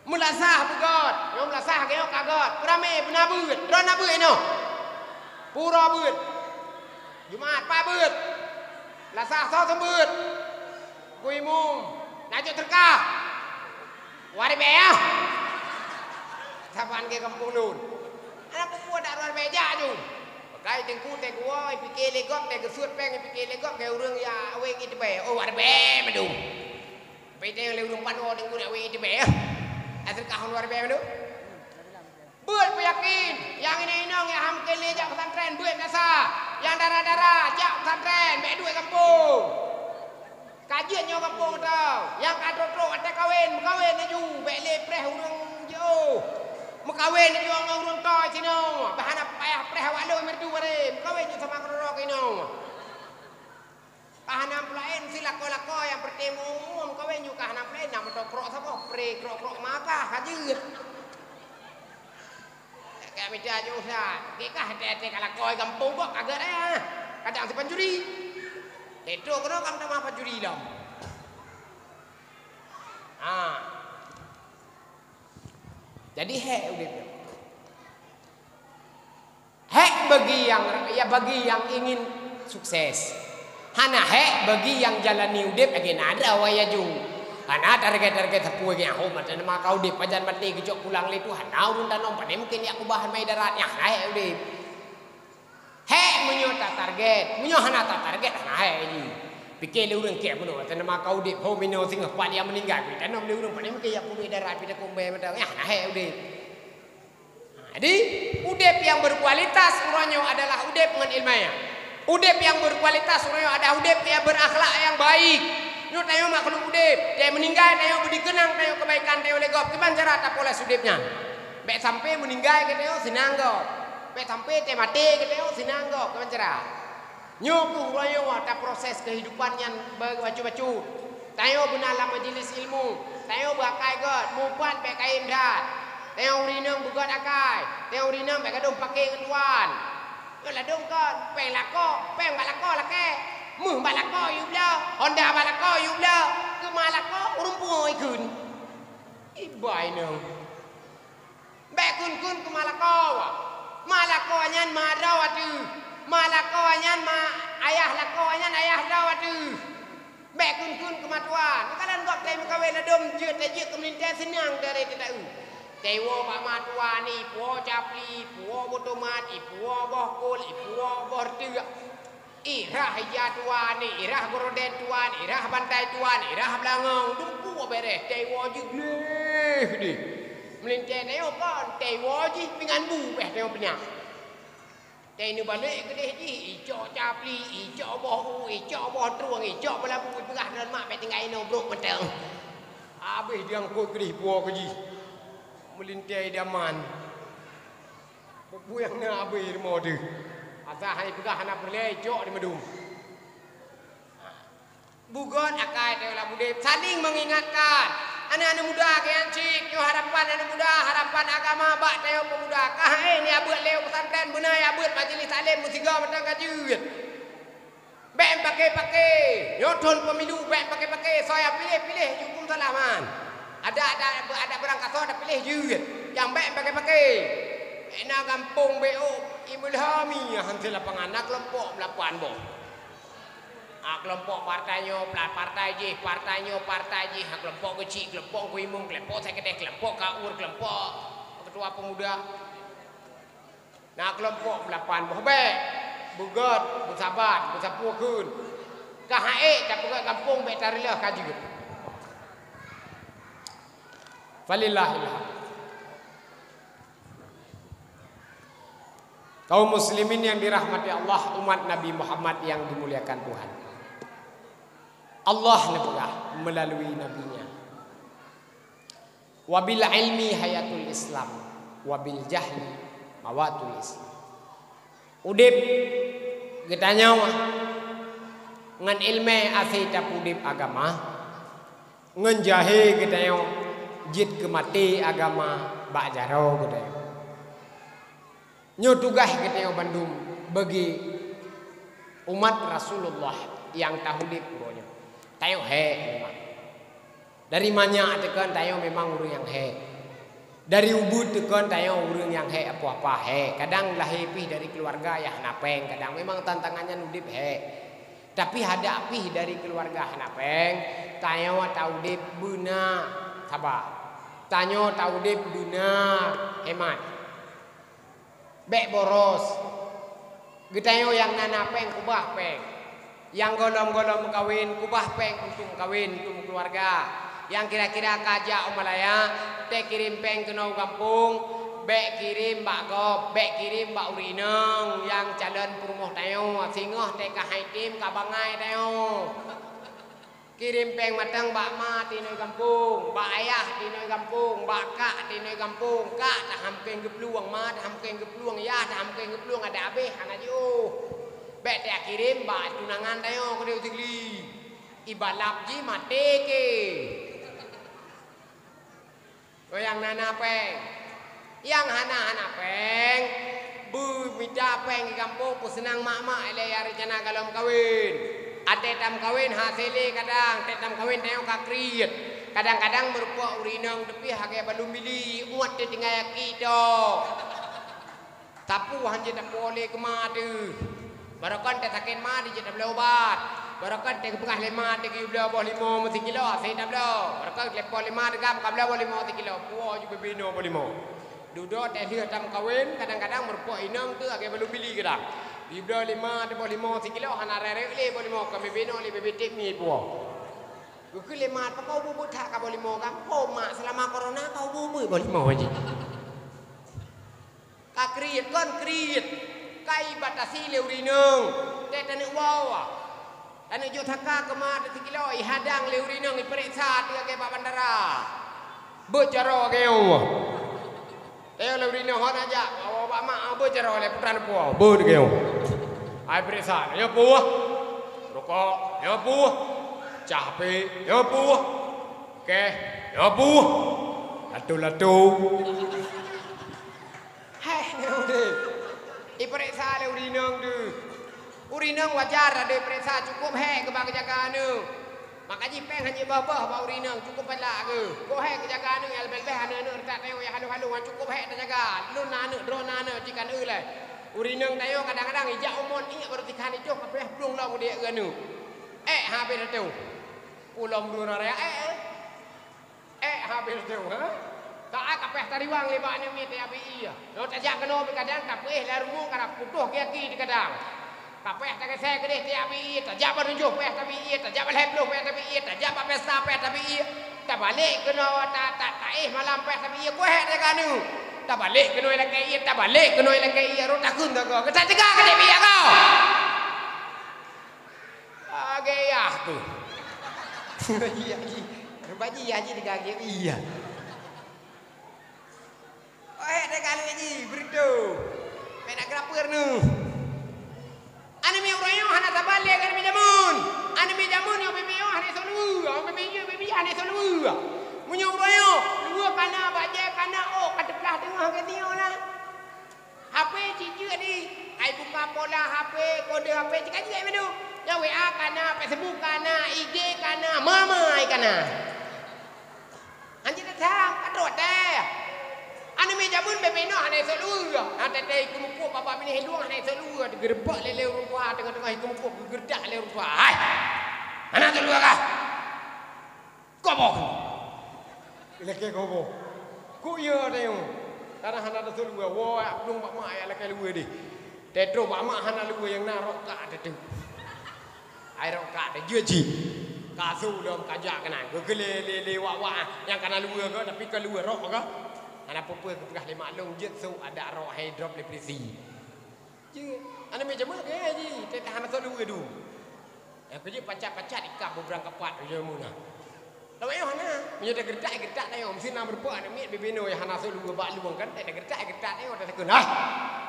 Meulasah beugöt. Nyoe meulasah geuh nyoe ka göt. Peuramé beuna beuet. Droeneuh na beuet inoe? Pura beuet. Jumat pat beuet. Lasah soe seumeubeuet. Ku imum. Na jok teuka. Waribée ah. Saban ke gampông lôn. Anak peupuan dak waribée jak ju. Pakai teungku teuh geuwoe, pike lé gob, teuh geusuet péng, pike lé gob, keu ureueng ya aweng iteubai. Oh, waribée mandum. Pai teuh lé ureueng panoe teungku nak weng iteubai, ya. Asai kah waribée mandum. Beuet peuyakin, nyang inong-inong nyang han keu lé jak pesantren, beuet meulasah. Nyang dara-dara, jak pesantren, bèk duek gampông. Ka jeuet nyoe gampông teuh. Nyang ka trok-trok watèe kawen, meukawen laju, bèk lé preh ureueng jiôh. Meukawen laju ngon ureueng toe sinoe, bah hana payah preh awak lôn merdu baré, meukawen ju sama keudroe-droe keunoe. Ka hana peulaén si lakoe-lakoe nyang peureté meu-meu meukawen ju ka hana peulaén, na meutokrok saboh, pré krok-krok maka ka jeuet. Ka mita ju sa, kikah até-até ka lakoe gampông bak ka gét, eh. Kadang si pancuri. Itu keunoe ka meutamah pancuri lom. Ha. Jadi hék udép nyoe. Hék bagi nyang, ya, bagi nyang ingin sukses. Hana hék bagi nyang jalani udép lagèe na droe ya ju. Hana target-target sapeue nyang hom, mata nama ka udeb, pajan maté geucok pulang lé Tuhan. Na ureuëng tanom, pane mungken yak kubah mai darat, nyang hana udeb. Hék meunyoe tatarget, meunyoe hana tatarget, hana hék jih. Pike lé ureuëng kèe meunoe, mata nama ka udeb, hom inoe singoh pat nyang meuninggai, pih tanom lé ureuëng, pane mungken yak puluh darat, pih takumbé mata, nyang hana hék udeb. Jadi, udeb nyang berkualitas uroe nyoe adalah udeb ngon iéleumé. Udeb nyang berkualitas uroe nyoe adalah udeb nyang berakhlak nyang baik. Nyoe tanyoe makhluk udeb, teuh meuninggai tanyoe beudikeunang tanyoe keubaikan tanyoe lé gob. Kiban cara tapoles udeb nyan? Bék sampai meuninggai geutanyoe seunang gob. Bék sampai teuh maté geutanyoe seunang gob. Kiban cara? Nyoe kheueh uroe nyoe taproses keuhidupan nyan bacut-bacut. Tanyoe beuna lam majelis ilmu, tanyoe beuakai gét, mupat bék kayém that. Tanyoe ureuëng inong beugét akai, tanyoe ureuëng inong bék gadôh paké ngon tuan. Nyoe ladôm kon, péng lakoe, péng bak lakoe lakée, méuh bak lakoe yue bloe, honda bak lakoe yue bloe, keuma lakoe ureuëng pungo ikheun. Iba inong. Bék kheun-kheun keu ma lakoe. Ma lakoe nyan ma droe ateueh. Ma lakoe nyan ma ayah lakoe nyan ayah droe ateueh. Bék kheun-kheun keu ma tuan. Meukalan gob teuh meukawen ladôm jeuet tajeuet keu meulintée seunang dari teuta-eu. Teuwoe bak ma tuan, ipuwoe capli, ipuwoe botomat, ipuwoe boh kol, ipuwoe boh reuteuek. Irah ija tuan, irah gorden tuan, irah bantai tuan, irah beulangong, dumpeue bereh, teuwoe jih gleh deh. Meulintée tanyoe kon, teuwoe jih pingan bu beh tanyoe peunyah. Teuh neubalek keudeh jih, icok capli, icok boh u, icok boh trueng, icok beulabu, ipeugah droe mak bék tinggai inoe brok mantong. Habéh diangkot keudeh puwoe keu jih. Meulintée idaman. Peue-peue nyang na abée rumoh deuh. Asai hai peugah hana peureulée, jok di meudum. Beugét akai teuh lam udeb, saling mengingatkan. Aneuk-aneuk muda geuyan cit, nyoe harapan aneuk muda, harapan agama bak tanyoe peumuda. Ka hai ni abeuet lé pesantren, beuna ya abeuet majelis taklim meusigoe mantong ka jeuet. Bék paké-paké. Nyoe thon pemilu, bék paké-paké. Soe nyang piléh, piléh, jukung salah man. Ada, ada, ada barang kasoe tapiléh jeuet. Nyang bék paké-paké. Bék na gampông bék, oh, Imam Ilhami, han si lapangan, na keulompok meulapan boh. Ah, keulompok partai nyoe, pla-, partai jih, partai nyoe, partai jih, ah, keulompok keuchik, keulompok Teungku Imum, keulompok sekdes, keulompok kaur, keulompok ketua pemuda. Na keulompok meulapan boh bék, beugét, beusabat, beusapeue kheun. Ka hai ék tapeugét gampông bék tareuleuh ka jeuet. Falillahil hamd. Kaum muslimin yang dirahmati Allah, umat Nabi Muhammad yang dimuliakan Tuhan. Allah neupeugah melalui nabi-Nya, "Wabil ilmi hayatul Islam, wabil jahli mawatul Islam." Udeb geutanyoe ngon iéleumé asai tapeuudeb agama, ngon jahé geutanyoe jeuet keu maté agama bak jaroe geutanyoe. Nyoe tugaih geutanyoe bandum bagi umat Rasulullah nyang taudeb uroe nyoe. Tanyoe hék memang. Dari manyak teuh kon tanyoe memang ureuëng nyang hék. Dari ubeut teuh kon tanyoe ureuëng nyang hék, apoh-apoh hék. Kadang lahé pih dari keuluwarga nyang hana péng, kadang memang tantangan nyan udeb hék. Tapi hadak pih dari keuluwarga hana péng, tanyoe taudeb beuna saba. Tanyoe taudeb beuna hemat. Bék boros. Geutanyoe nyang na-na péng, kubah péng. Nyang gohlom-gohlom meukawen, kubah péng untuk meukawen, untuk meukeuluwarga. Nyang kira-kira ka jak u Malaya, teuh kirém péng keunoe u gampông, bék kirém bak gob, bék kirém bak ureuëng inong nyang calon peurumoh tanyoe, singoh teuh ka hai tem ka bangai tanyoe. Kirém péng mantong bak ma tinoe gampông, bak ayah tinoe gampông, bak kak tinoe gampông, kak tahamkeng geuplueng, ma tahamkeng geuplueng, yah tahamkeng geuplueng, adak abéh hana jiôh. Bék takirém bak tunangan tanyoe keudéh u Sigli. Ibalap jih maté ké. Nyang na-na péng. Nyang hana-hana péng, beumita péng di gampông peuseunang mak-mak ilée nyang rencana gohlom kawen. Até tameukawen hase lé kadang, até tameukawen tanyoe ka kriet. Kadang-kadang meurumpok ureuëng inong teupih lagée balum bili, uet teutinggai aki toh. Sapeue han jeuet tapuwoe lé keu ma teuh. Barokon tasakét ma dijeuet tabloe ubat. Barokon teupeugah lé mak teugeubloe boh limong meusikilo, hase tabloe. Barokon leupah lé mak teuga meuka bloe boh limong sikilo, puwoe ju bibinoe boh limong. Dudoe teuh lheueh tameukawen, kadang-kadang meurumpok inong teuh lagèe balum bili kadang. Geubloe lé mak teuh boh limong sikilo, hana rayeuk lé boh limong, ka bibinoe lé bibit mi puwoe. Geukheun lé mak, "Pakon beubeut that ka boh limong ka?" "Oh mak, seulama korona ka beubeut boh limong jih." Ka kriet, kon kriet. Ka ibatasi lé ureueng inong. Teuh taneuk woe. Taneuk jok saka keu mak teuh sikilo, ihadang lé ureueng inong, ipeuriksa teuh lagèe bak bandara. Beuet jaroe lagèe nyoe. Teuh lé ureueng inong hana jak, woe bak mak, beuet jaroe lé putra neupuwoe. Beuet lagèe nyoe. Ai peuriksa, nyoe puwoe. Rukok, nyoe puwoe. Cah api, nyoe puwoe. Keh, nyoe puwoe. Latu-latu. Hék, nyoe deh. Ipeuriksa lé ureueng inong deuh. Ureueng inong wajar adoe ipeuriksa, cukôp hék keu bak geujaga aneuk. Maka jih péng hana jiböh-böh bak ureueng inong, cukôp palak geuh. Boh hék geujaga aneuk, nyang leubeh-leubeh aneuk-aneuk reutak tayue nyang halôh-halôh, nyan cukôp hék tajaga. Lôn na aneuk, droeneuh na aneuk, jih ka neueu lé. Ureueng inong tayue kadang-kadang ijak umon iék barô tikhan itoh ka payah plueng lom geudiek keu aneuk. Ék habéh teuh. Ulôn meunurot raya ék, ék. Ék habéh teuh, ha? Saát ka payah tariwang lé bak aneuk miet tajak bak ie. Nyoe tajak keunoe bak kadang tapeuéh lam rumoh ka na putôh gaki di kadang. Ka payah tageusé keudeh tajak bak ie, tajak bak tujoh payah tabak ie, tajak bak lhèe ploh payah tabak ie, tajak bak pesta payah tabak ie. Tabalek keunoe ta, ta, taéh malam payah tabak ie, keuhai tajaga aneuk. Tabalek keunoe lakèe ie, tabalek keunoe lakèe ie, rot takheun tagoe. Gata teuga keudeh bak ie kau. Lagèe yah tu. Iya ji. Rupa ji yah ji digagép iya. Oh, eh, deh kalau ji, beureudoh. Pena grapeur nu. Aneuk miet uroe nyoe hana saban lé ngon aneuk miet jameun. Aneuk miet jameun nyang bebe nyoe hana soe luweue, nyang bebe nyoe bebe hana soe luweue. Meunyoe uroe nyoe, luweue kana, bajèe kana, oh, ka teuplah teungoh geutanyoe na. H P cit jeuet di, ai buka pola H P, kode H P cit ka jeuet mandum. Nyang W A kana, Facebook kana, I G kana, mamai kana. Anjing datang, ka trok teh. Aneuk miet jameun bebe nyoe hana soe luweue. Hana teh ikeu muphom bak-bak binéh luwang hana soe luweue. Geureubak lé lé ureueng tuha teungoh-teungoh ikeu muphom geugeureudak lé ureueng tuha. Hai! Hana soe luweue kah? Koboh! Lakèe koboh. Kok iya tayong? Karena hana taseuluweue, woe jak plueng bak mak jak lakèe luweue deh. Teutroh bak mak hana luweue nyang na rok kak teuteup. Ai rok kak teujeuet cit. Ka su lom ka jak keunan. Geukheun lé, lé, lé wak-wak nyang kana luweue ka, tapi ka luweue rok ka. Hana peue-peue geupeugah lé mak lôn jeuet su adak rok hai drop lé polisi. Jeuet. Aneuk miet jameun keu jih, teuh hana soe luweue du. Nyang keujeuet pacak-pacak ikab bubrang kapat jameun na. Lawét nyoe hana. Meunyoe tageuretak, geuretak tayong. Meusti na meurumpok aneuk miet bebe nyoe nyang hana soe luweue bak luwang kan, teuh tageuretak, geuretak tayong, teuh takheun, "Hah!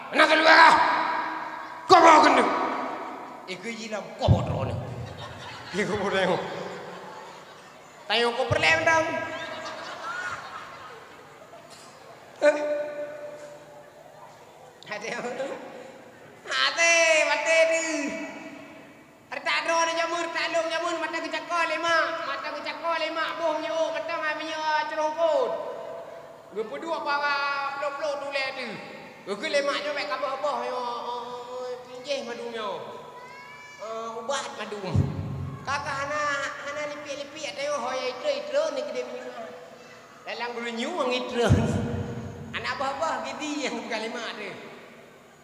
Hana soe luweue kah? Koboh keuneuk!" Eh, keu jih lam koboh droeneuh. Dia koboh tayong. Tayong ko peureulèe mantong. Eh. Até, até, até deuh. Reutak droeneuh jameun, reutak lôn jameun, mata geucako lé mak, mata geucako lé mak, boh meunyoe mantong hai meunyoe curông phon. Geupeuduek bak ploh-ploh tulèe deuh. Geukheun lé mak nyoe bèk kaboh-boh nyoe, pinjéh mandum nyoe. Eh, ubat mandum. Ka ka hana, hana lipiek-lipiek tayong ho ya itrön-itrön ni keudéh meunyoe. Dalam geulinyueng itrön. Aneuk bah-bah gidi nyang bukan lima deh.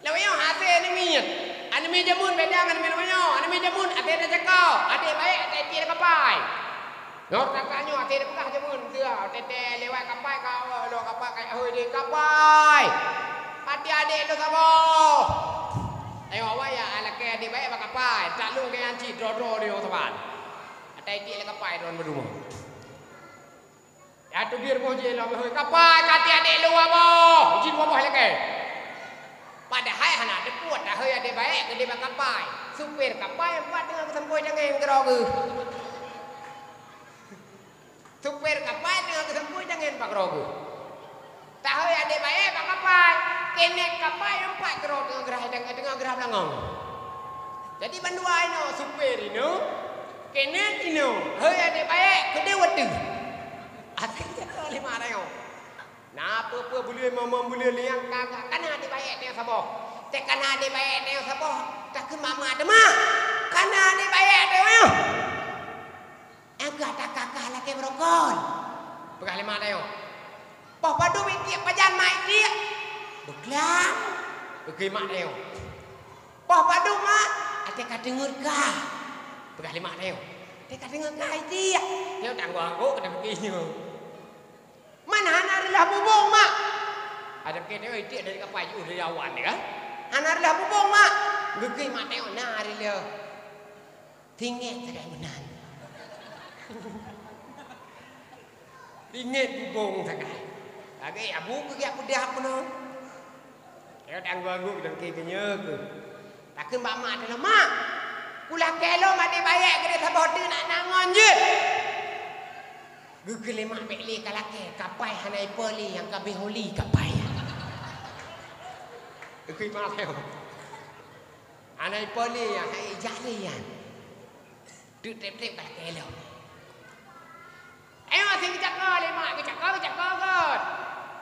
Lawét nyoe até aneuk miet. Aneuk miet jameun beda ngon aneuk miet lawét nyoe. Aneuk miet jameun até tacako, até baék até tiek kapai. Nyoe tangka nyoe até peugah jameun teuh, até teuh lewat kapai ka, lewat kapai ka, hôi deh kapai. Até adék lôn saboh. Ayo awak ya lakèe adék baék bak kapai, tak lôn keu nyan cit droe-droe lé nyoe saban. Até tiek lé kapai droe meuduma. Ya teubiet boh jih lom, hôi, kapai ka tiek adék lôn boh, jih dua boh lakèe. Padahai hana teupeue tahôi adék baék keudéh bak kapai. Supir kapai empat teungoh geusampôi tangen keudroe geuh. Supir kapai teungoh geusampôi tangen bak keudroe geuh. Tahôi adék baék bak kapai, keuneuk kapai empat keudroe teungoh geurhah, teungoh geurhah beulangong. Jadi bandua inoe, supir inoe, keuneuk inoe, hôi adék baék keudéh watèe. Até jatuh lima rayoe. Na peue-peue buleuen, mamang buleuen liang ka, ka, kana adék baék teuh saboh. Teuh kana adék baék teuh saboh, takheun mak-mak teuma. Kana adék baék teuh. Peugah lé mak tanyoe, "Poh padub itiek pajan mak itiek?" "Beuklam," geukheun mak tanyoe. "Poh padub mak?" "Até ka teungeut ka," peugah lé mak tanyoe. "Até ka teungeut ka itiek." Tanyoe tanggong-anggok ka tapike nyoe. "Man hana reulah bubông mak?" Ada pike tanyoe itiek dari kapai jiôh dari awan kan. "Hana reulah bubông mak?" Geukheun mak tanyoe, "Na reulah." Tinggai sagai meunan. Tinggai bubông sagai. Lagèe abu keu geujak peugah peunoh. Tanggong-anggok dan keu nyoe keuh. Takheun bak mak teuh, "Mak, kulakèe lôn até bayèe keudéh saboh teuk nak na ngon jeuet." Geukheun lé mak, "Bèk lé kalakèe, kapai hana ipo lé, nyang ka abéh oli kapai." Geukheun mak lé, "Hana ipo lé, nyang hai ijak lé nyan." Teuk trép-trép ka lakèe lom. Ayo, até geucakô lé mak, geucakô, geucakô göt.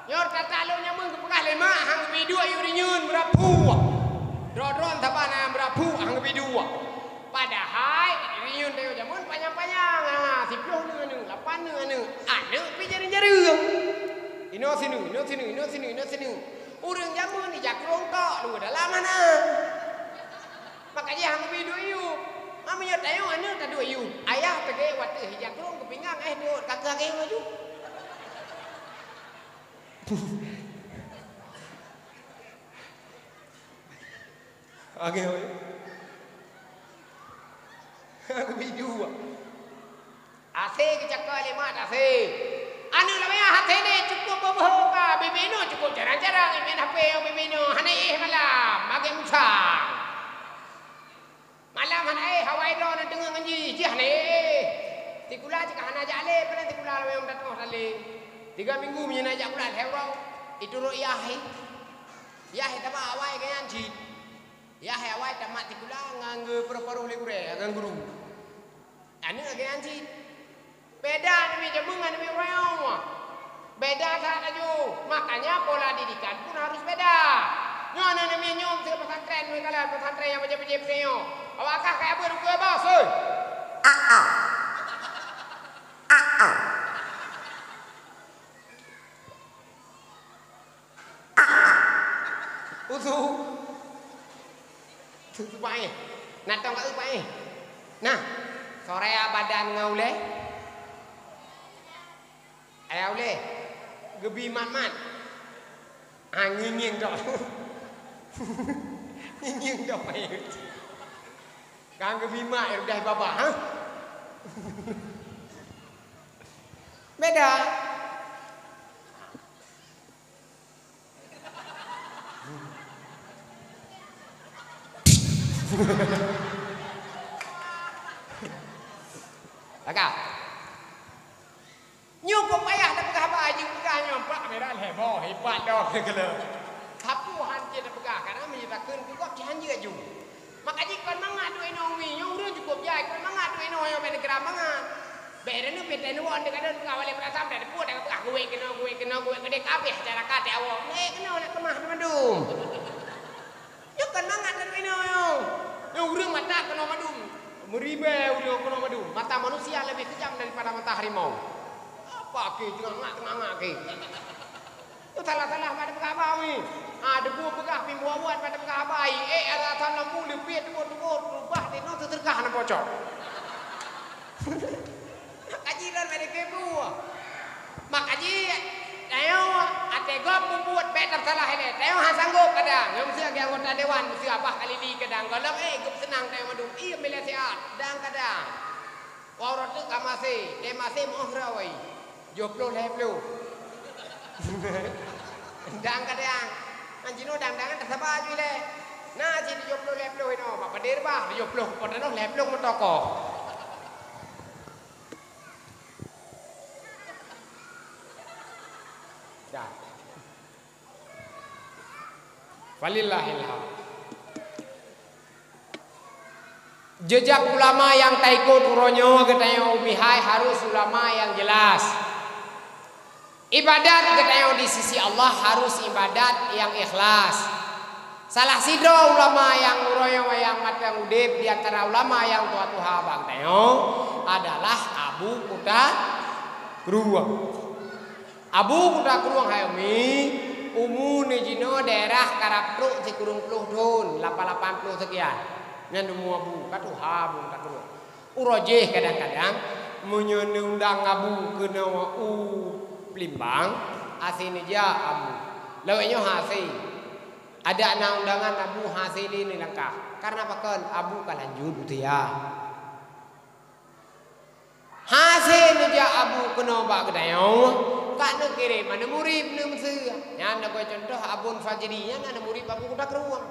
Nyoe tatak lôn nyameun geupeugah lé mak, han geubi duek yue rinyeun meuraphuek. Droe-droe saban na meuraphuek han geubi duek. Padahai rinyeun tanyoe jameun panyang-panyang, ha, siploh neuk aneuk, lapan neuk aneuk. Aneuk pih jareueng-jareueng. Inoe sineuk, inoe sineuk, inoe sineuk, inoe sineuk. Ureueng jameun ija krông tok, luweue dalam hana. Maka jih han geubi duek yub. Meunyoe tanyoe aneuk taduek yub, ayah teugèe watèe ija krông geupinggang, eh, duek ka keu agèe laju. Agèe, weh. Han geubi duek. Até geucakô lé mak até. Aneuk lawét até nyoe cukôp beuboh ka, bibi nyoe cukôp jarang-jarang main H P ngon bibi nyoe, hana éh malam, magèe musang. Malam hana éh, awai droe nyan teungoh ngon jih, jih hana éh. Sikula cit ka hana jak lé, padahai sikula lawét meutatôh that lé. Tiga minggu meunyoe na jak bulan, lhèe uroe, iturot yah, yah taba awai geuh nyan cit. Yah awai tamat sikula ngon geuparoh-paroh lé gurèe, ngon guru. Aneuk lagèe nyan cit. Beda aneuk miet jameun ngon aneuk miet ureueng nyoe. Beda that laju. Makanya pola didikan pun harus beda. Nyoe aneuk miet nyoe meusti pesantren, meusti pesantren nyang beujép-beujép nyoe. Awak kah kaya beuet rukui bos, oi. Usu. Su, su paéh. Natong ka eu paéh. Nah, soré abadan ngon ulèe. Ayah ulèe. Geubi mat-mat. Ah, ngieng-ngieng tok. Ngieng-ngieng tok paéh. Kan geubi mat, ya udah baba, ha? Beda. Lagak. Nyoe kok payah tapeugah haba, jeuet peugah nyoe, pak mira lhèe boh, ipat doh keuleuh. Sapeue han jeuet tapeugah, karena meunyoe takheun keu gob, jih han jeuet aju. Maka jih kon mangat duek inong mi, nyoe ureueng cukôp jai, kon mangat duek inong nyoe bèk neugeura mangat. Bèk droeneuh pih teunuwon teugadon peugah walé beurasam, dan peue dah geupeugah geuwèt keunoe, geuwèt keunoe, geuwèt keudéh ka abéh acara ka teuawong. Geuwèt keunoe nak keumah teumandum. Nyoe kon mangat droeneuh inong nyoe. Nyoe ureueng mata keunoe mandum. Meuribèe ureueng keunoe mandum. Mata manusia leubeh keujam daripada mata harimau. Apa kèe teungangak-teungangak kèe? Salah-salah pada peugah haba, wi. Ha, debu peugah pih buet-buet pada peugah haba, i. Eh, ada asam lampu leupie teuôt-teuôt, rubah tinoe teuteurkah na pocok. Kaji lôn pada kebu. Maka jih, tanyoe até gob mubuet bèk tasalah ilèe. Tanyoe han sanggôp kadang. Nyoe meusieu lagèe anggota dewan, meusieu abah Khalili kadang. Gohlom, eh, geup seunang tanyoe mandum. Iya, bila siat. Dang kadang. Wah, uroe teuk ka maséh, tém maséh meu'oh rhoi. Joh ploh lhèe ploh. Dang kadang. Nyan jinoe dang-dang tasaba ju ilèe. Na cit joh ploh lhèe ploh inoe, bak padé reubah, joh ploh po tanoh lhèe ploh meutokoh. Dah. Walillahil hamd. Jejak ulama nyang taikot uroe nyoe geutanyoe umi hai harus ulama nyang jelas. Ibadat geutanyoe di sisi Allah harus ibadat nyang ikhlas. Salah sidroe ulama nyang uroe nyoe nyang mantong udép di antara ulama nyang tuha-tuha bak geutanyoe adalah Abu Kuta Krueng. Abu Kuta Krueng hai umi, umu neujinoe daerah karab trok sikureueng ploh thon, lapan lapan ploh sekian. Nyan umu abu, ka tuha abu Kuta Krueng. Uroe jéh kadang-kadang, meunyoe neuundang abu keunoe u Plimbang, hase neujak abu. Lawét nyoe hase. Adak na undangan abu hase lé neulangkah. Karena pakon abu ka lanjut usia. Hase neujak abu keunoe bak geutanyoe, ka neukirém aneuk murit neuh miseue. Nyan lagèe contoh Abon Fajri, nyan aneuk murit Abu Kuta Krueng.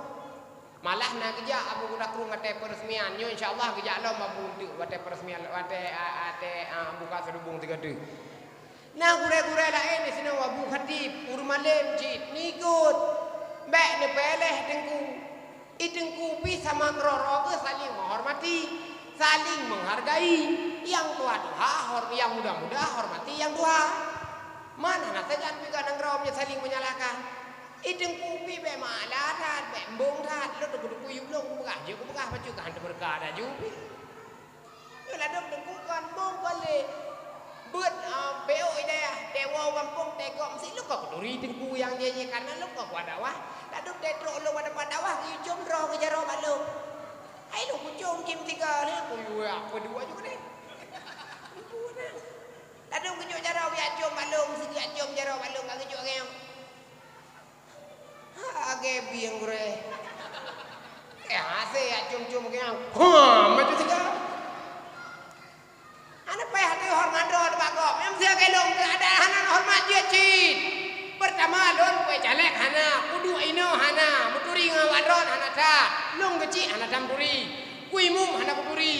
Malah na geujak Abu Kuta Krueng watèe peureuseumaian. Nyoe insya Allah geujak lom abu teuk watèe peureuseumaian, watèe, a, watèe, a, buka seulubong sigoe teuk. Na gurèe-gurèe laén disinoe, Abu Khatib, ureueng malém cit, neuikot. Bèk neupeuleh teungku. I teungku pih sama keudroe-droe geuh saling meuhormati, saling meuhargai. Nyang tuha-tuha hor-, nyang muda-muda hormati nyang tuha. Man hana sajan pih geuh nanggroe nyoe saling menyalahkan. I teungku pih bèk meuala that, bèk embong that. Lôn teungku-teungku yub lôn kupeugah, jeuet kupeugah bacut ka han teumeureuka laju pih. Nyoe ladôm teungku kon mong kon lé. Beuet, a, B O i dayah, teuwoe u gampông, teugob meusit lôn kon kuturi teungku nyang jih-jih, karena lôn kon kuat dakwah. Ladôm teutrok lôn bak teumpat dakwah, geuyue com droe geuh jaroe bak lôn. Hai lôn kucom cit meusigoe lé, kuyue peue dua ju keudeh. Ladôm geujok jaroe geujak com bak lôn, meusigoe geujak com jaroe bak lôn, ka geujok lagèe nyoe. Lagèe bieng gurèe. Eh, hase jak com-com lagèe nyan. Hua, maju siga. Hana payah teuhoreumat droe teuh bak gob. Nyang meusigoe lôn teuh ada hana horeumat jeuet cit. Peurtama, lôn kuweh caleg hana, kuduek inoe hana, meuturi ngon awak droe hana that. Lôn geuchik hana that meuturi. Kuimum hana kuturi.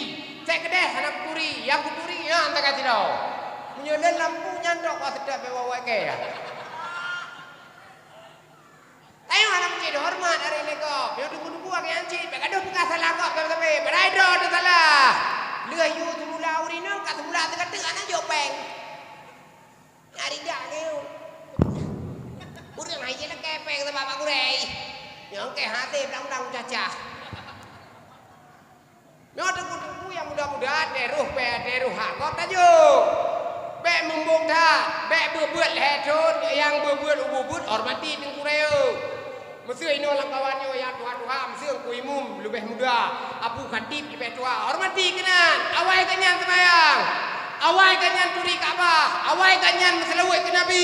Sèk keudeh hana kuturi. Nyang kuturi nyan taga sidroe. Meunyoe lôn lampu nyan trok ka seutôt bèk wawai kèe. Tanyoe hana meucit horeumat aré lé gob. Nyoe teungku-teungku lagèe nyan cit, bèk gadoh peugah salah gob sabe-sabe. Padahai droe teuh salah. Lheueh yue seumula ureueng inong, ka seumula teuka teuk hana jok péng. Nyang rijak geuh. Ureueng hai jilakèe péng sabab bak gurèe. Nyoe kèe hase blang-blang cacah. Nyoe teungku-teungku nyang muda-muda, teuroh pèng, teuroh hak gob tajok. Bèk mumbong that, bèk beuet-beuet lhèe thon, nyang beuet-beuet u beuet, hormati teungku rayeuk. Meuseu inoe lam kawan nyoe nyang tuha-tuha, meuseu Teungku Imum leubeh muda, Abu Khatib leubeh tuha, hormati keunan. Awai gobnyan seumayang, awai gobnyan turi Ka'bah, awai gobnyan meuseulaweuet keu Nabi.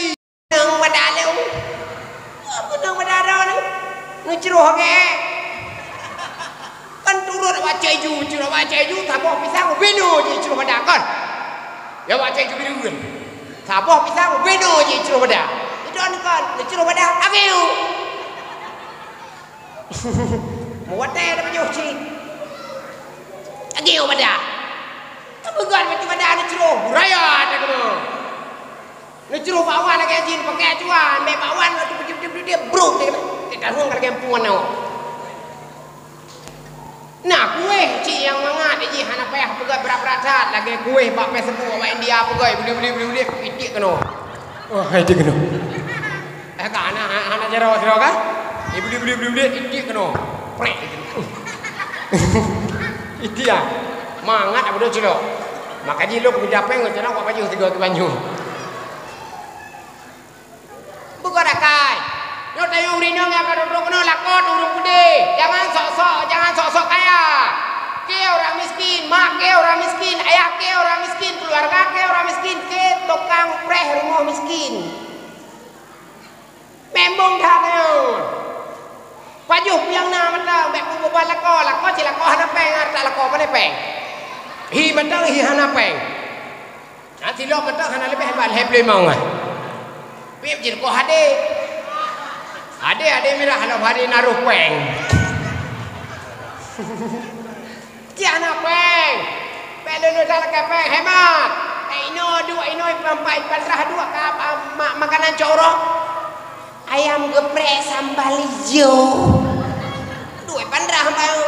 Keunong bak daleueng. Keunong bak daleueng ni. Neucroh gèt. Kan turot awak cok iju, cok awak cok iju, saboh pisang binoe jicroh bak daleueng kan. Ya awak cok iju binoe. Saboh pisang binoe jicroh bak daleueng. Itu kan neucroh bak daleueng. Agiu. Meuwatèe dah pajoh cit. Agiu bak daleueng. Tapeugah bak daleueng neucroh. Raya dah kena. Neucroh bak wan lagèe jin pakai acuan, bèk bak wan tu beuteubiet-biet brok dia. Dia tahu kalau gampông aneuk. Nah, kueh cik nyang mangat jih hana payah peugah brat-brat that lagèe kueh bak Facebook awak India peugah beli-beli beli-beli itik keunoe. Oh, itik keunoe. Eh, ka hana hana jaroe sidroe ka? Beli-beli beli-beli itik keunoe. Prek. Itik ah. Mangat apa dah cilok. Maka jih lôn peugah péng ngon cara awak pajoh tiga keu banyu. Beugoe rakai. Nyoe tanyoe ureueng inong nyang ka duek-duek keunoe lakoe ureueng pudeh. Jangan sok-sok, jangan sok-sok kaya. Kèe ureueng miskin, mak kèe ureueng miskin, ayah kèe ureueng miskin, keuluwarga kèe ureueng miskin, kèe tukang preh rumoh miskin. Memang that nyoe. Pajoh nyang na mantong, bèk peubuet lakoe, lakoe cit lakoe hana péng, arta lakoe pane péng. Hi mantong hi hana péng. Nyan silop mantong hana leubeh bak lhèe ploh limong ah. Pih jeuet keu hadé. Hadé, hadé mirah lom hadé naroh péng. Cit hana péng. Bèk lôn-lôn that lakèe péng, hemat. Eh, inoe duek, inoe peurampai, ipandrah duek ka, ah, ma-, makanan cok uroe. Ayam geprek sambal ijo. Duek ipandrah baru.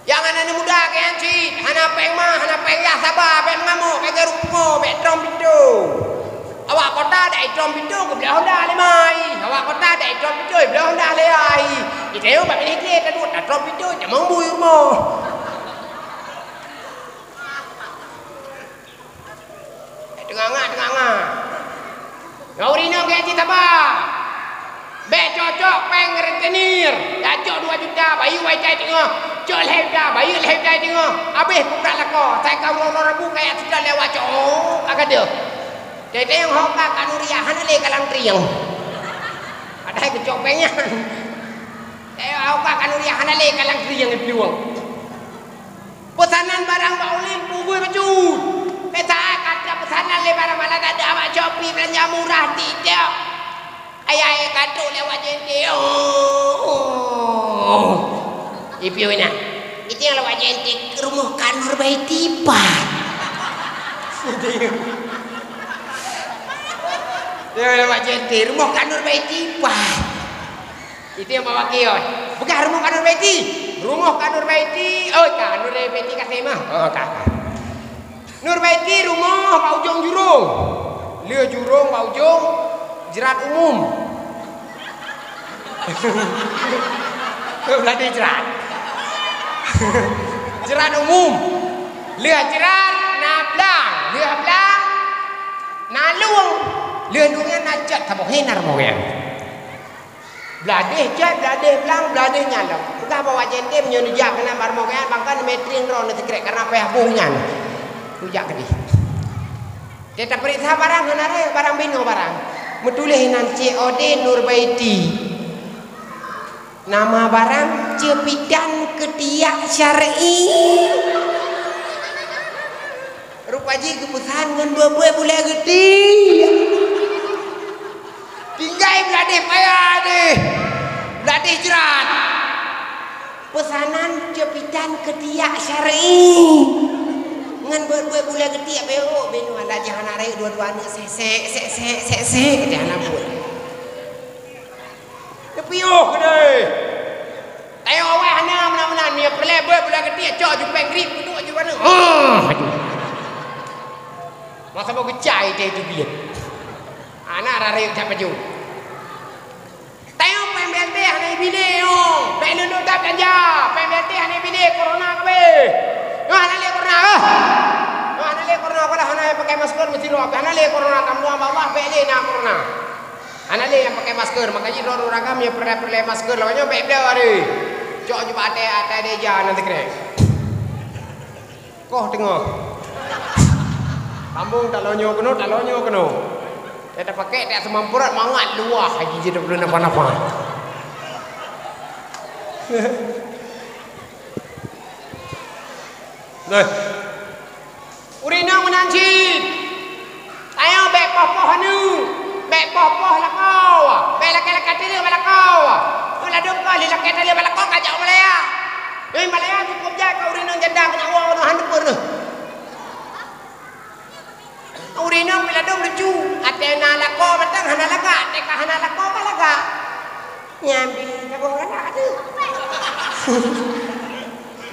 Nyang aneuk muda keu nyan cit, hana péng ma, hana péng yah saba, bèk meungamok, bèk geureup pungo, bèk trom pintoe. Awak kota dak itrom pintoe geubloe honda lé ma ai. Awak kota dak itrom pintoe geubloe honda lé ai. Itayong bak binéh kèe taduek tatrom pintoe tamong bui rumoh. Teunganga, teunganga. Teungoh, cok lhèe juta, bayeue lhèe juta teungoh. Habéh peubrat lakoe, sai ka uroe-uroe Rabu kaya sudah lewat cok, oh, ka gadoh. Teuntèe nyang ho ka, ka Nuriah, hana lé kalang trieng. Padahai keucok péng nyan. Teuntèe ho ka, ka Nuriah, hana lé kalang trieng di plueng. Peusanan barang bak ulôn peue bacut. Peta ka tapeusanan lé barang malah ada awak Shopee, beulanja murah, TikTok. Ayah, ayah ka trok lewat jendela. Oh, oh. Ipiu na. Itu yang lewat jendela, rumoh Kak Nurbaiti pat. Dia lewat jendela, rumoh Kak Nurbaiti pat. Itu yang bawa kios. Peugah rumoh Kak Nurbaiti. Rumoh Kak Nurbaiti. Oh, Kak Nurbaiti ka seumah. Oh, ka, ka. Nurbaiti rumoh bak ujong jurông. Lheueh jurông bak ujong, jrat umum. Beuladi jrat. Jrat umum. Lheueh jrat na blang, lheueh blang na lueng. Lheueh lueng nyan na cot saboh hinar moh nyan. Bladeh cot, bladeh blang, bladeh nyalong. Peugah bak awak jendela meunyoe neujak keunan bak rumoh gobnyan, bang kan neumèe trieng droeneuh sikrek kareuna payah boh nyan. Neujak keudeh. Teuh tapeuriksa barang hana rayeuk, barang binoe barang. Meutuléh inan C O D Nurbaiti. Nama barang Ceupidan Keutiak Syar'i. Rupa jih geupeusan ngon buet-buet bulèe geuti. Tinggai bladeh paya deh. Bladeh jrat. Peusanan Ceupidan Keutiak Syar'i. Ngon buet-buet bulèe geuti, beuh, beuh, alah jih hana rayeuk dua-dua aneuk sek-sek, sek-sek, sek-sek, jih hana buet. Neupiôh keudeh. Tayue awai hana meunan-meunan, meunyoe peureulèe beuet bulèe geuti, cok ju péng grip, peuduek ju baneuk. Ah, aju. Masa boh geucai teuh itu biet. Aneuk rara jak pajoh. Tayue péng B L T hana ibile, oh. Bèk lôn dap janja. Péng B L T hana ibile, corona kabeh. Nyoe hana lé corona, oh. Nyoe hana lé corona, kalau hana pakai masker meusidroe. Hana lé corona, tamuang bak Allah, bèk lé na corona. Hana lé nyang pakai masker, maka jih droeneuh ureueng agam nyang peureulèe-peureulèe masker, lagèe nyoe bèk bloe deh. Cok ju bak até, até deh ija nyan sikrek. Koh teungoh. Sambông tak lonyo keunoe, tak lonyo keunoe. Teuh tapakèk, teuh seumampurat mangat luwah, haji jih dak peureulèe nafah-nafah. Nah. Ureueng inong meunan cit. Tanyoe bèk poh-poh aneuk, bèk poh-poh lakoe, bèk lakèe-lakèe teuleue bak lakoe. Nyoe ladôm kah lé lakèe teuleue bak lakoe ka jak u Malaya. Nyoe Malaya cukôp jai keu ureueng inong janda keuneuk woe keunoe hana teupeu neuh. Ureueng inong pih ladôm lucu, até na lakoe mantong hana lagak, até ka hana lakoe ka lagak. Nyan pih saboh galak tu.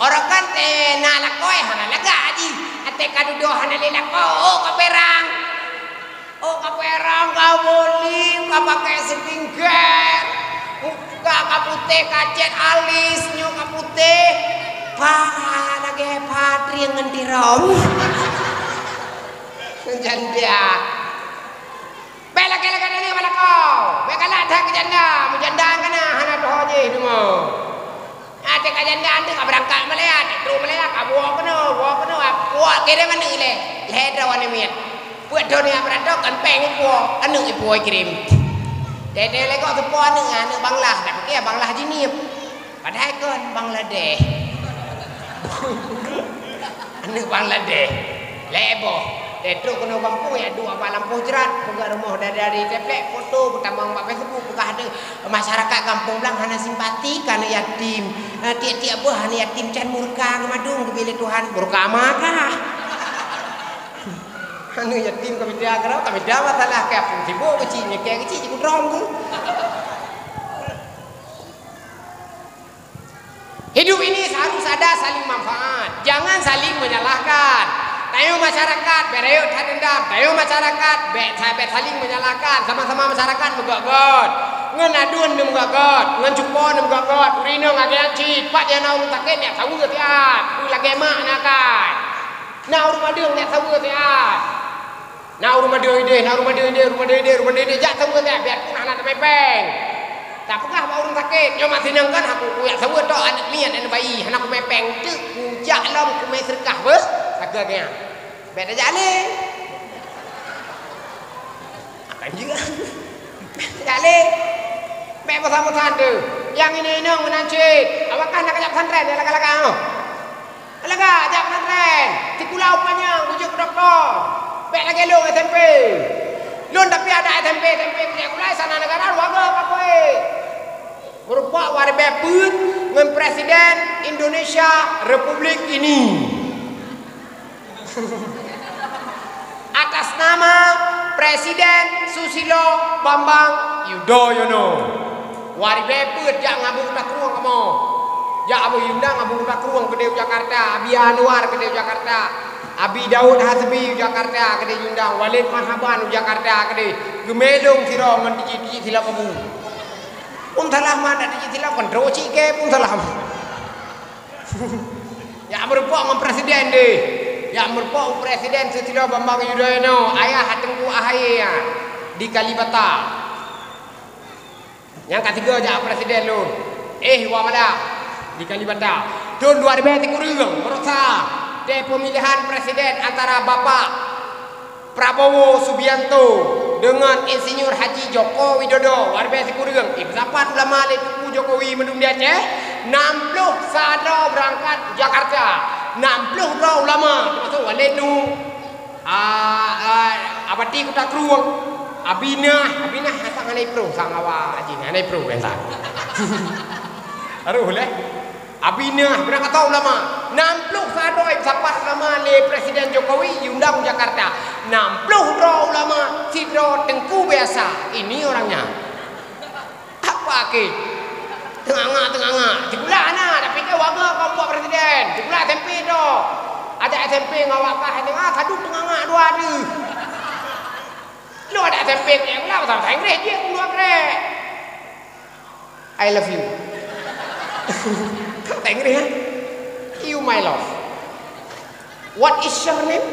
Orang kan teuh na lakoe hana lagak jih. Até ka dudoe hana lé lakoe, oh, ka perang. Oh, ka perang, ka boli, ka pakai skincare. Muka ka putéh, ka cèt alis, nyoe ka putéh. Pah lagèe patrieng ngon tirom. Janda. Bèk lakèe-lakèe teuleue bak lakoe. Bèk galak that keu janda. Meujanda kana hana tuho jih teuma. Até ka janda, até ka beurangkat Malaya, até trok Malaya, ka buok keunoe, buok keunoe, buok kirém aneuk ilèe. Lhèe droe aneuk miet. Peuet thon nyang beurantô, kon péng ipuwoe, aneuk ipuwoe kirém. Teuntèe lé gob teupo aneuk, aneuk Bangladesh, dak piké Bangladesh jiniep. Padahai kon Bangladesh. Aneuk Bangladesh. Lhèe boh. Trok keunoe gampông, ya duek bak lampôh jrat, peugah rumoh dari-dari, teplek foto, peutamong bak Facebook, peugah aneuk masyarakat gampông blang hana simpati keu aneuk yatim. Eh, tiep-tiep boh aneuk yatim can murka geumadum geubri lé Tuhan. Murka ma kah? Aneuk yatim ka mita keudroe, ka mita masalah keu apui sibôk keuchik, nyeukée keuchik jikudrong tu. Hidup ini harus ada saling manfaat, jangan saling menyalahkan. Tanyoe masyarakat bèk rayeuk that deundam, tanyoe masyarakat bèk sa-, bèk saling menyalahkan, sama-sama masyarakat meugöt-göt. Ngon aduen neumeugöt-göt, ngon cupo neumeugöt-göt, ureueng inong lagèe nyan cit, pat nyang na ureueng sakét nyak saweue siat, peue lagèe mak nyan kai. Na ureueng madeueng nyak saweue siat. Na ureueng madeueng idéh, na ureueng madeueng idéh, ureueng madeueng idéh, ureueng madeueng idéh, jak saweue siat, biarpun hana teumèe péng. Tapeugah bak ureuëng sakét, nyoe mak sinong kan aku kuyak saweue tok aneuk miet aneuk bayi, hana kumé péng teuk, kujak lom kumé seudeukah beuh, sakeue nyan. Bék tajak lé. Akan juga. Bék tajak lé. Bék bosan-bosan tu. Nyang inong-inong meunan cit. Awak kan nak kajak pesantren, ya lagak-lagak nyoe. Lagak jak pesantren, sikula upanyang, kujeuet keu dokto. Bék lagée lôn S M P. Lôn tapi ada S M P, S M P kujak gulai sana negara dua go ka kuék. Meurumpok waribée peuet ngon Presiden Indonesia Republik ini. Atas nama Presiden Susilo Bambang Yudhoyono. Waribée peuet jak ngabu takrueng kamoe. Jak abu undang ngabu takrueng keudeh u Jakarta, Abi Anwar keudeh u Jakarta, Abi Daud Hasbi u Jakarta keudeh undang, Walid Mahaban u Jakarta keudeh. Geumé lôn sidroe ngon tiji-tiji silap abu. Pun salah mat, tiji silap kan droe cike pun salah. Yak meurumpok ngon presiden deh. Yak meurumpok ngon presiden Susilo Bambang Yudhoyono, ayah Teungku Ahaye nyan, di Kalibata. Nyang katiga jak presiden lôn, eh, Wamala, di Kalibata. Thon dua ribée sikureueng, baroesa, di pemilihan presiden antara Bapak Prabowo Subianto deungon Insinyur Haji Joko Widodo, waribée sikureueng, eh, peusapat ulama lé Teungku Jokowi mandum di Aceh, nam ploh sa droe beurangkat Jakarta, nam ploh droe ulama, teumasok Walid Nu, a, a, Abati Kuta Krueng, Abinah, Abinah sang hana iproh, sang awak Haji hana iproh, eh, sang. Harôh lé. Abinah, beurangkat ulama. Nam ploh sa droe sapat ulama lé Presiden Jokowi jiundang u Jakarta. Nam ploh droe ulama, sidroe teungku biasa. Ini orangnya. Apa ke? Teungangak, teungangak. Sikula na, tapi dia waga kompok presiden. Sikula S M P tu. Ada S M P ngon awak kah teungangak, sadu teungangak dua tu. Lu ada S M P ke sikula bahasa Inggris je dua krek. I love you. Bahasa Inggris, ha? You my love. What is your name?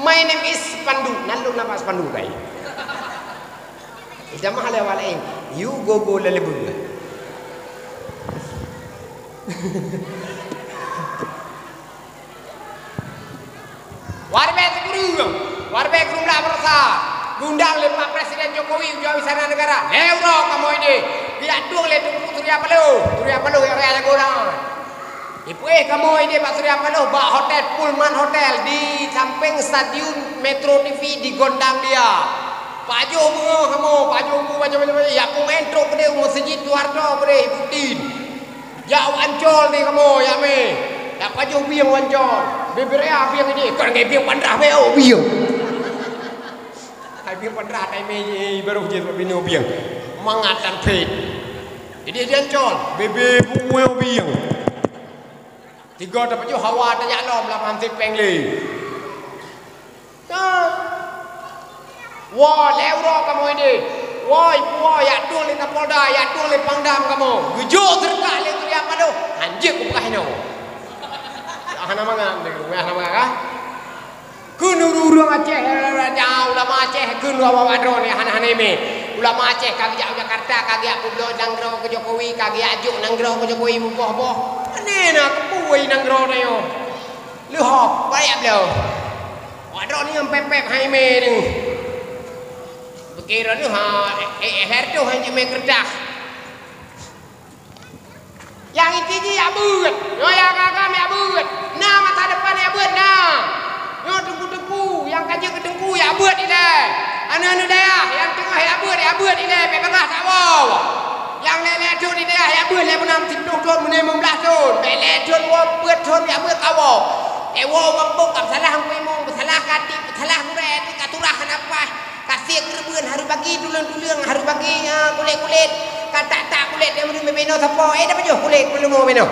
My name is Pandu. Nan lôn nama Pandu tadi. Jamaah lewat lain. You go go lelebu. Waribée sikureueng, waribée keureubeuen baroesa, geundang lé Pak Presiden Jokowi ujoe istana negara. Lhée uroe kamoe ideh, geujak tueng lé Teungku Surya Paloh, Surya Paloh nyang raya lagoe na. Ipuéh kamoe ideh Pak Surya Paloh bak hotel Pullman Hotel di sampéng stadion Metro T V di Gondang dia. Pajoh beungoh kamoe, pajoh bu, pajoh, pajoh, pajoh, yak peumaén trok keudeh u Meuseujid Soeharto keudeh, Ibu Tin. Jak u Ancol di kamoe, jak mé. Jak pajoh bieng u Ancol. Bibiraya bieng jih, kon lagée bieng pandrah beo bieng. Hai bieng pandrah tai mé jih, baroh jih bak binoe bieng. Mangat dan phet. Jadi di Ancol, bebe bungwe bieng. Tiga tapajoh hawa tajak lom lam hansip péng lé. Nah. Woe, lhée uroe kamoe ideh. Woe, ipuwoe, yak tueng lé Kapolda, yak tueng lé Pangdam kamoe. Geujok seureukah lé Surya Paloh. Hanjeuet kupeugah inoe. Hana mangat, hana mangat, ah. Kheun ureuëng-ureuëng Aceh, ulama Aceh, kheun awak-awak droe nyoe hana-hana mé. Ulama Aceh ka geujak u Jakarta, ka geujak peubloe nanggroe keu Jokowi, ka geujak jok nanggroe keu Jokowi muboh-boh. Pane na keupeue nanggroe nyoe? Leuhop, payah bloe. Awak droe nyoe pép-pép hai mé nyoe. Beukira nyoe ha, eh, eh, her tu hai mé keureutah. Nyang inti jih yak beuet. Nyoe nyang agam yak beuet. Na masa depan yak beuet na. Nyoe teungku-teungku nyang ka jeuet keu teungku yak beuet ilée. Aneuk-aneuk dayah nyang teungoh yak beuet, yak beuet ilée, bék bagaih that woe. Nyang lhée-lhée thon ilée yak beuet, lhée beunam siplôh thon, meunyoe limong blaih thon. Bék lhée thon woe, peuet thon yak beuet ka woe. Eh woe gampông ka peusalah Teungku Imum, peusalah ka até, peusalah gurée, ka turah hana paih. Ka sie keureubeuen harôh bagi tuleueng-tuleueng, harôh bagi, ah, kulét-kulét. Ka tak-tak kulét nyang meureume binoe sapo, eh, tapajoh kulét meureume binoe.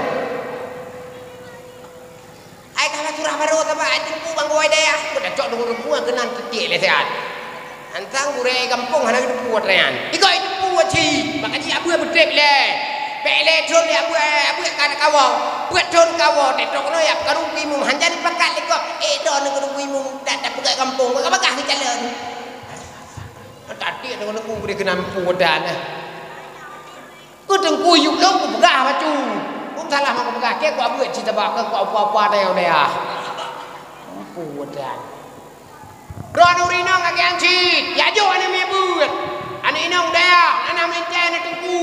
Hai ka surah barô saban, ai teungku banggôi dayah. Keu tacok deungon ruku keunan teutek lé siat. Hantang gurée gampông hana geuteupeue atra nyan. Tiga geuteupeue cit, maka jih abeuet beutreb lé. Bék lé thon lé abeuet, abeuet ka kawoe. Peuet thon kawoe, teutôk keunoe yak peukaru Teungku Imum. Hanjan pakat lé gob, eh, droeneuh keu Teungku Imum, dak tapeugah gampông, ka bagah geucalon. Tatik deungon Teungku bri keunan peue dan, eh. Teungku yub lôn kupeugah bacut. Peue salah mak kupeugah, keu kuabeuet cit taba keu kuapa-apa dayah-dayah. Ampôn dan. Droeneuh ureueng inong lagèe nyan cit, jak jok aneuk miet beuet. Aneuk inong dayah, aneuk meulintèe, aneuk teungku.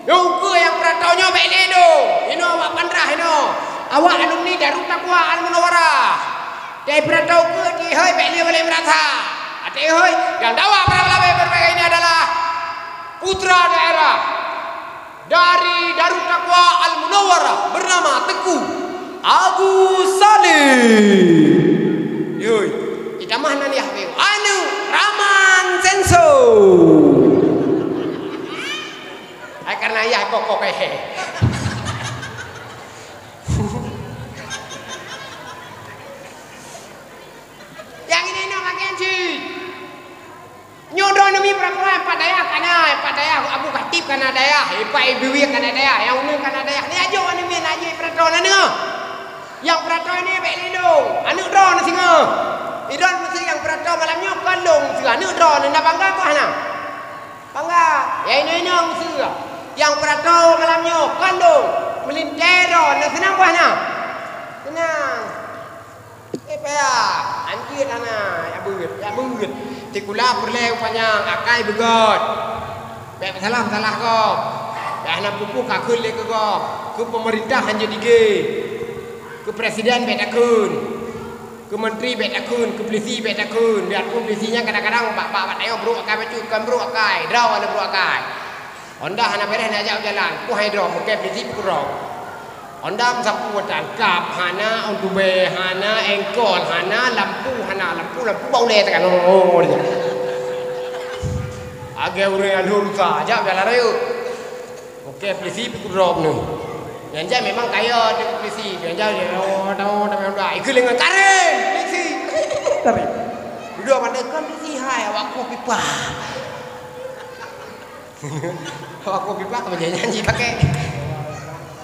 Nyoe ukeue nyang peurato nyoe bèk lé dong. Inoe awak Pandrah inoe. Awak alumni Darut Taqwa Al Munawwarah. Teuh peurato ukeue teuh hôi bèk lé balèe meurasa. Teuh hôi, nyang dawa para ulama berbagai ini adalah putra daerah dari Darut Taqwa Al Munawwarah bernama Teungku Agus Salim. Yoi, itamah nan yah beu. Aneuk Raman Senso. Ai karena yah kokok eh. Nyang ini nak makan cit. Nyoe droeneuh mi peurakuran pat dayah ka na, pat dayah Abu Khatib ka na dayah, eh, pat Ibu Wiek ka na dayah, nyang uneun ka na dayah. Ni ajoh aneuk miet na jih peurato na nyoe. Nyang peurato ini bèk lé lôn, aneuk droeneuh singoh. Idroeneuh meusti nyang peurato malam nyoe kon lôn, meusti aneuk droeneuh na bangga bah na. Bangga, ya inoe-inoe meusti. Nyang peurato malam nyoe kon lôn, meulintèe droeneuh seunang bah na. Seunang. Eh, payah. Anjir hana, ya beuet, ya beuet. Sikula peureulèe upanyang, akai beugöt. Bèk salah-salah gob. Bèk hana peue-peue ka kheun lé keu gob. Keu peumeurintah hanjeuet dige. Keu presiden bèk takheun. Keu menteri bèk takheun, keu polisi bèk takheun. Biarpun polisi nyan kadang-kadang bak, bak, bak tanyoe brôk akai bacut, kon brôk akai. Droe hana brôk akai. Honda hana bèrèh neujak u jalan, peue hai droe, mungken polisi peue keudroe. Honda meusapeue tangkab, hana on tubèe, hana engkol, hana lampu, hana lampu, lampu bak ulèe teuk kan. Oh, oh, oh, dia. Lagèe ureueng nyang lheueh rusa, jak u jalan rayeuk. Mungken polisi peue keudroe neuh. Nyang jai memang kaya di polisi, nyang jai, oh, tahu, tahu, tahu, ikeu lengan karen, polisi. Karen. Dua pandai kon polisi hai, awak ku pipa. Awak ku pipa keu nyanyi pakai.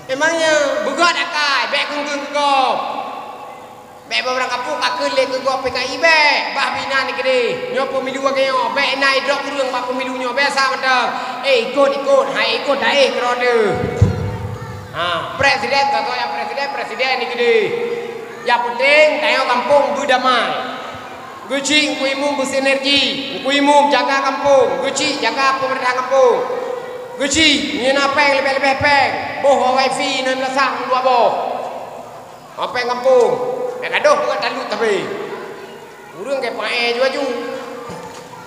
Memangnya beugöt akai, bèk keu-keu gob. Bèk bak ureueng kampung ka kheun lé keu gob P K I bèk, bah bina nyan keudéh. Nyoe pemilu lagèe nyoe, bèk na idrop ureueng bak pemilu nyoe, biasa mantong. Eh, ikot, ikot, hai ikot, taéh keudroe teuh. Ha, presiden, contoh nyang presiden, presiden nyan keudéh. Nyang penting, tanyoe gampông beudamai. Geuchik Teungku Imum beusinergi. Teungku Imum jaga gampông. Geuchik jaga peumeurintah gampông. Geuchik nyoe na péng leubeh-leubeh péng. Boh wifi na meulasah dua boh. Péng gampông. Nyang gadôh bukan talut tapi. Ureueng ka paéh aju-aju.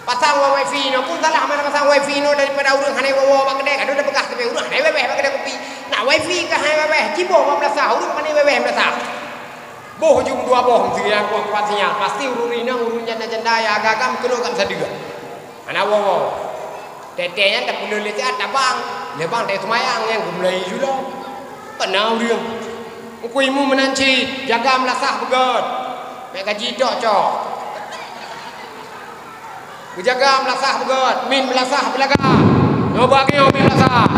Pasang wifi nyoe pun salah mana pasang wifi nyoe daripada ureueng hana woe-woe bak keudè. Gadôh tapeugah tapi ureueng hana wéh-wéh bak keudè kupi. Na wifi ka hana wéh-wéh. Ciboh bak meulasah. Ureueng pane wéh-wéh meulasah. Boh jum dua boh meusiang kuat-kuat sinyal. Pasti ureueng inong, ureueng janda-janda nyang agam-agam keunoe gam sadeue. Hana woe-woe. Tètè nyan tapeuleueh lé siat tabang. Lé bang teuh seumayang nyang geumulai ju lom. Peuna ureueng. Teungku Imum meunan cit, jaga meulasah beugöt. Bèk gaji tok cok. Geujaga meulasah beugöt, miet meulasah beulagak. Nyoe bak nyoe miet meulasah.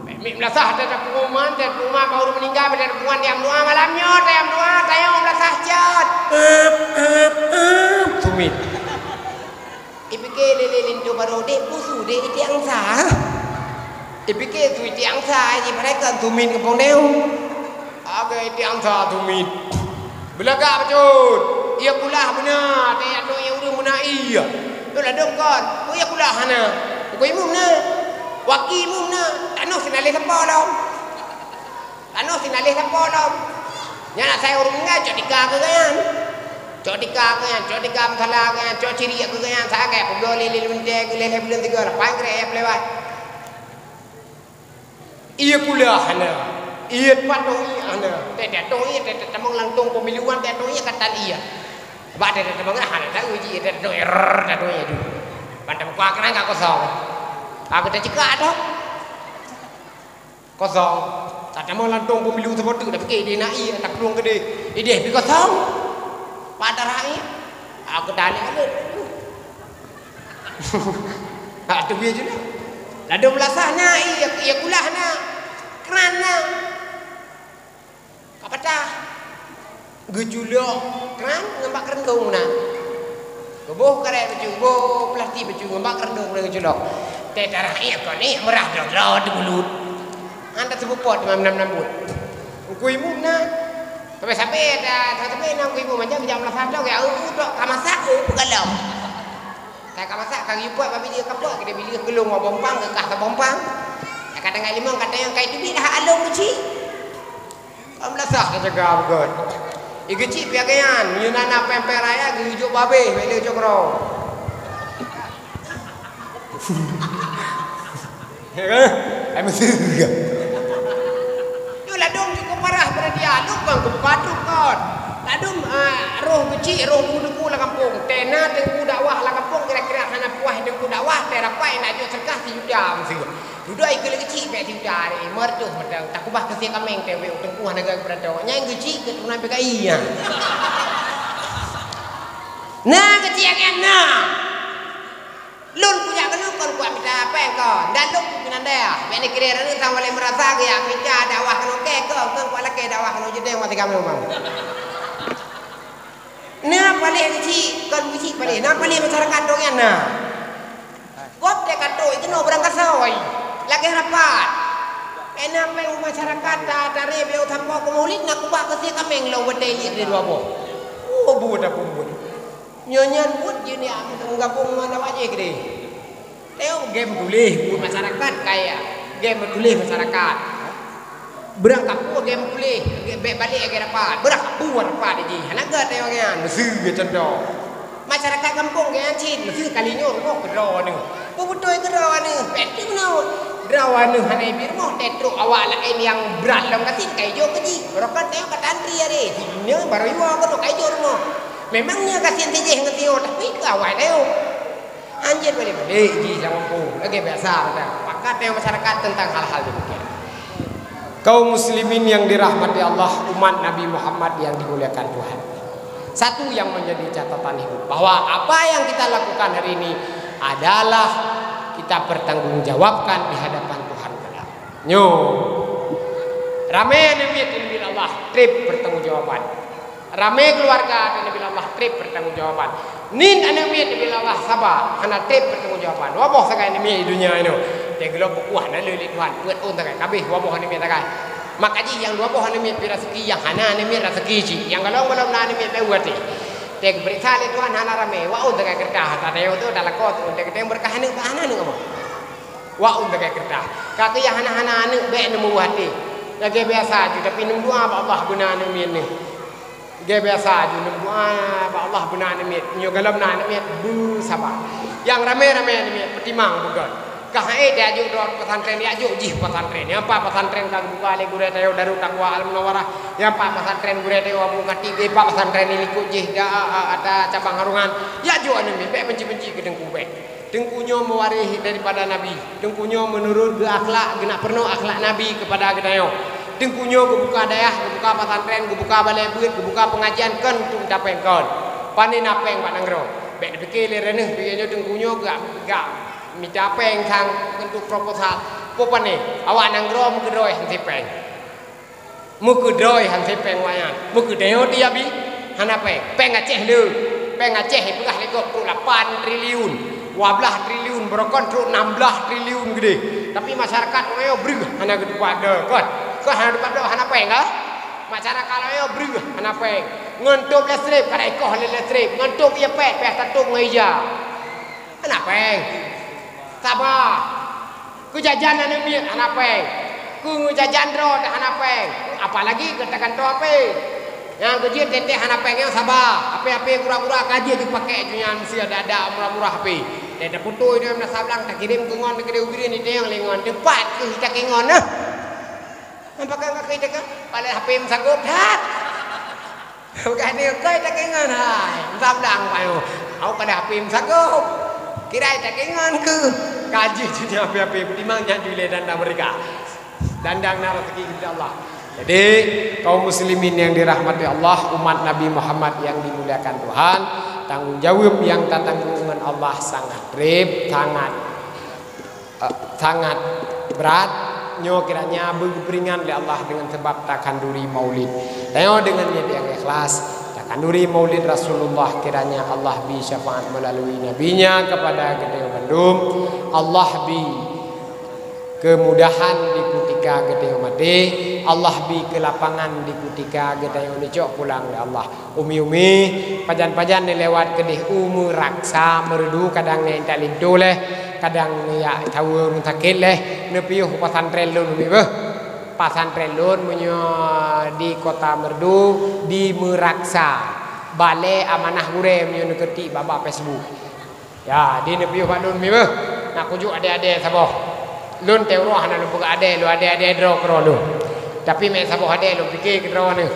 Miet meulasah, teuh pengumuman, teuh pengumuman bak ureueng meuninggai, teuh pengumuman di M dua malam nyoe, teuh M dua, tanyoe meulasah cot. Ep, ep, ep, sumiet. Ipike lé-lé linto barô, dek pusu, dek itiang sa. Ipike su itiang sa, jiparekan sumiet keu pondeu. Agak itiang sa sumiet. Beulagak bacut. Ie kulah beuna, teuh yak nyoe ureueng beuna ie. Nyoe ladôm kon, peue ie kulah hana. Teungku Imum na. Waki Imum na. Tanoh sinaleh sapo lom. Tanoh sinaleh sapo lom. Nyan asai ureueng meuninggai cok tika keu gobnyan. Cok tika keu nyan, cok tika meusala keu nyan, cok ciri keu gobnyan. Sagai peubloe lé-lé leuntèe keu lé-lé buleuen tiga lapan krek ya peulewat. Ie kulah hana, ie patoh ie hana. Teuh tatoh ie, teuh tamong langsong pemiluan tatoh ie ka tan ie. Bak teuh tamong hana tahu ji, tatoh ie, rrrr, tatoh ie tu. Ban tabuka keunan ka kosong. Ka teucekak toh. Kosong. Tatamong langsong pemilu saboh teuk, tapike ideh na ie, taplueng keudeh. Ideh pi kosong. Padahai. Aku tanya ni. Tak tu je lah. Ladôm meulasah na, ie, ie kulah na. Kran na. Ka patah. Geuculok kran ngon bak keureuendong na. Geuboh karét bacut, geuboh plastik bacut ngon bak keureuendong na geuculok. Teutarah ié kon ié meurah droe-droe teumulut. Hana teupeupot teuma meunan-meunan buet. Teungku Imum na. Sabe-sabe ta-, sabe-sabe na Teungku Imum, macam jak meulasah droe, ya, eu, eu, tok ka masak, eu, peugalom. Ka, ka masak, ka geuyue peuet bak bileue ka peuet, keu bileue keulong wak bompang, keu kah ka bompang. Ya, ka teungoh limong, ka tanyong kai teubiet, ha along keuchik. Ka meulasah teujaga beugöt. Ié keuchik pih lagèe nyan, meunyoe na, na péng-péng raya, geuyue jok babeh, bèk lé jok droe. Ya kan? Ai meusiga. Nyoe ladôm cukup parah, berarti ladôm kon keupadum kon. Ladôm, ah, roh keuchik, roh teungku-teungku lam gampông. Tena teungku dakwah lam gampông, kira-kira hana puas teungku dakwah, teuh rapat nak jok seudeukah sijuta meusiga. Dudoe keu lé keuchik bèk sijuta, eh, meureutoh mantong. Takubah keusie kaméng teuh bèk teungku hana gak beuratoh. Nyang keuchik keu turunan P K I nyan. Na keuchik nyan na. Lôn kujak keunoe kon kuat mita péng kon. Dan lôn pimpinan dayah. Bèk neukirém droeneuh sang walai meurasa geujak mita dakwah keunoe kèe kon, kon kuat lakèe dakwah keunoe jeudeh watèe kamoe, Bang. Na paléh keuchik, kon keuchik paléh. Na paléh masyarakat droe nyan na. Gob teuka trok keunoe beurangkasoe. Lagèe rapat. Bèk na péng masyarakat ta-, taré bèk sampoe keu Maulid na kubah keusie kaméng lom watèe ié dua boh. Oh, buet apa buet. Nyoe nyan buet jih ni, meugabong ngon awak jih keudeh. Teuh gém tuléh buet masyarakat kaya. Gém tuléh masyarakat. Beurangkapeue gém tuléh, gém bèk balek lagèe rapat. Beurangkapeue rapat jih. Hana gèt teuh nyan, meuseue contoh. Masyarakat gampông gét nyan cit, meuseue kali nyoe rumoh keudroe neuh. Beubeutôi keudroe neuh, bèk teumeunoe. Droe neuh hana ibi rumoh, teuh trok awak laén nyang brat lom gasien ka ijok keu jih. Barokon teuh ka tantri aré. Nyoe barô iwoe keunoe ka ijok rumoh. Memang nyoe gasien tijéh ngon tiyôh, tapi keu awai tayong. Anjir balek-balek jih lam gampông, lagèe biasa mantong. Pakat nyang masyarakat teuntang hal-hal demikian. Kaum muslimin yang dirahmati Allah, umat Nabi Muhammad yang dimuliakan Tuhan. Satu yang menjadi catatan hidup, bahwa apa yang kita lakukan hari ini adalah kita pertanggungjawabkan di hadapan Tuhan kelak. Nyoe. Ramé aneuk miet di neubila Allah, trép pertanggungjawaban. Ramé keuluwarga di neubila Allah, trép pertanggungjawaban. Nyan aneuk miet di neubila Allah saba, hana trép pertanggungjawaban. Dua boh sagai aneuk miet di dunia inoe. Teuh geulom peukuah na lé lé Tuhan, peuet ôn sagai, ka abéh dua boh aneuk miet sagai. Maka jih nyang dua boh aneuk miet pih raseuki, nyang hana aneuk miet raseuki cit. Nyang golom-golom na aneuk miet beu até. Teuh geupeuriksa lé Tuhan hana ramé, wak ôn sagai keureutah, ata tayong tu, ata lakoe tu, teuh geutem beureukat aneuk, hana aneuk kamoe. Wak ôn sagai keureutah. Ka keu nyang hana-hana aneuk bèk neumeuwah até. Lagèe biasa ju, tapi neumeudoa bak Allah beuna aneuk miet neuh. Lagèe biasa ju neumeudoa bak Allah beuna aneuk miet. Nyoe golom na aneuk miet, beusaba. Nyang ramé-ramé aneuk miet, peutimang beugöt. Ka han ék tajok droe pesantren, jak jok jih pesantren. Nyang pat pesantren ka geubuka lé gurèe tayong Darut Taqwa Al Munawwarah. Nyang pat pesantren gurèe tayong Abu Khatib, eh, pat pesantren di likot jih, da, a, a, ada cabang Harungan. Jak jok aneuk miet, bèk benci-benci keu Teungku bèk. Teungku nyoe meuwaréh daripada Nabi. Teungku nyoe meunurot geu akhlak, geunak peurunoe akhlak Nabi keupada geutanyoe. Teungku nyoe geubuka dayah, geubuka pesantren, geubuka balè beuet, geubuka peungajian kon untuk mita péng kon. Pane na péng bak nanggroe. Bèk neupiké lé droeneuh, piké nyoe Teungku nyoe geu, geu mita péng sang untuk proposal. Peue pane, awak nanggroe meukeudroe han sé péng. Meukeudroe han sé péng awaknyan. Meukeudroe di Abi, hana péng. Péng Aceh le. Péng Aceh ipeugah lé gob trok lapan triliun, dua blaih triliun, barokon trok nam blaih triliun geudeh. Tapi masyarakat ureueng nyoe breuh hana geutupat bloe. Kon, kon hana tupat bloe, hana péng, kan? Masyarakat ureueng nyoe breuh hana péng. Ngon tôb leustrip, kadang ikoh lé leustrip. Ngon tôb ié pèt, payah tatôb ngon ija. Hana péng. Saba. Keu jajan aneuk miet hana péng. Keu jajan droe hana péng. Apalagi keu tagantoe hapé. Nyang keu jeuet teuntèe hana péng nyan saba. Hapé-hapé gura-gura ka jeuet jipakék, jih nyan meusia ada-ada murah-murah hapé. Teuntèe putôi nyan na sablang takirém keu ngon, takirém ubiri ni teuntèe lé ngon. Teupat keu takirém ngon nah. Nampak kan kaki teuka? Pala hapé meusagôp that. Bukan dia, kau tak ingat hai. Sablang payo. Aku kada hapé meusagôp. Kira tak ingat ke? Kaji tu dia hapé-hapé. Beriman jangan dulu dan dah mereka. Dandang na rezeki, insya Allah. Jadi, kaum muslimin yang dirahmati Allah, umat Nabi Muhammad yang dimuliakan Tuhan, tanggung jawab yang tatanggung ngon Allah sangat rib, sangat eh, sangat brat. Nyoe kiranya beugeupeuringan lé Allah deungon sabab takhanduri Maulid. Tanyoe deungon niet nyang ikhlas, ta-, Khanduri Maulid Rasulullah, kiranya Allah bi syafaat melalui nabinya kepada geutanyoe bandum. Allah bi kemudahan di kutika geutanyoe maté. Allah bi keulapangan di kutika geutanyoe neucok pulang lé Allah. Umi-umi, pajan-pajan neulewat keudeh u Meuraksa, Meureudu, kadang neujak linto lé, kadang neujak cawe ureuëng sakét lé, neupiôh u pesantren lôn umi beuh. Pesantren lôn meunyoe di Kota Meureudu, di Meuraksa. Balè Amanah Gurèe meunyoe neukeutik bak-bak Facebook. Ya, di neupiôh bak lôn mi beuh. Na kujok adèe-adèe saboh. Lôn teuh uroe hana lôn peugah adèe, lôn adèe-adèe droe keudroe lôn. Tapi meusaboh adèe lôn pike keudroe neuh.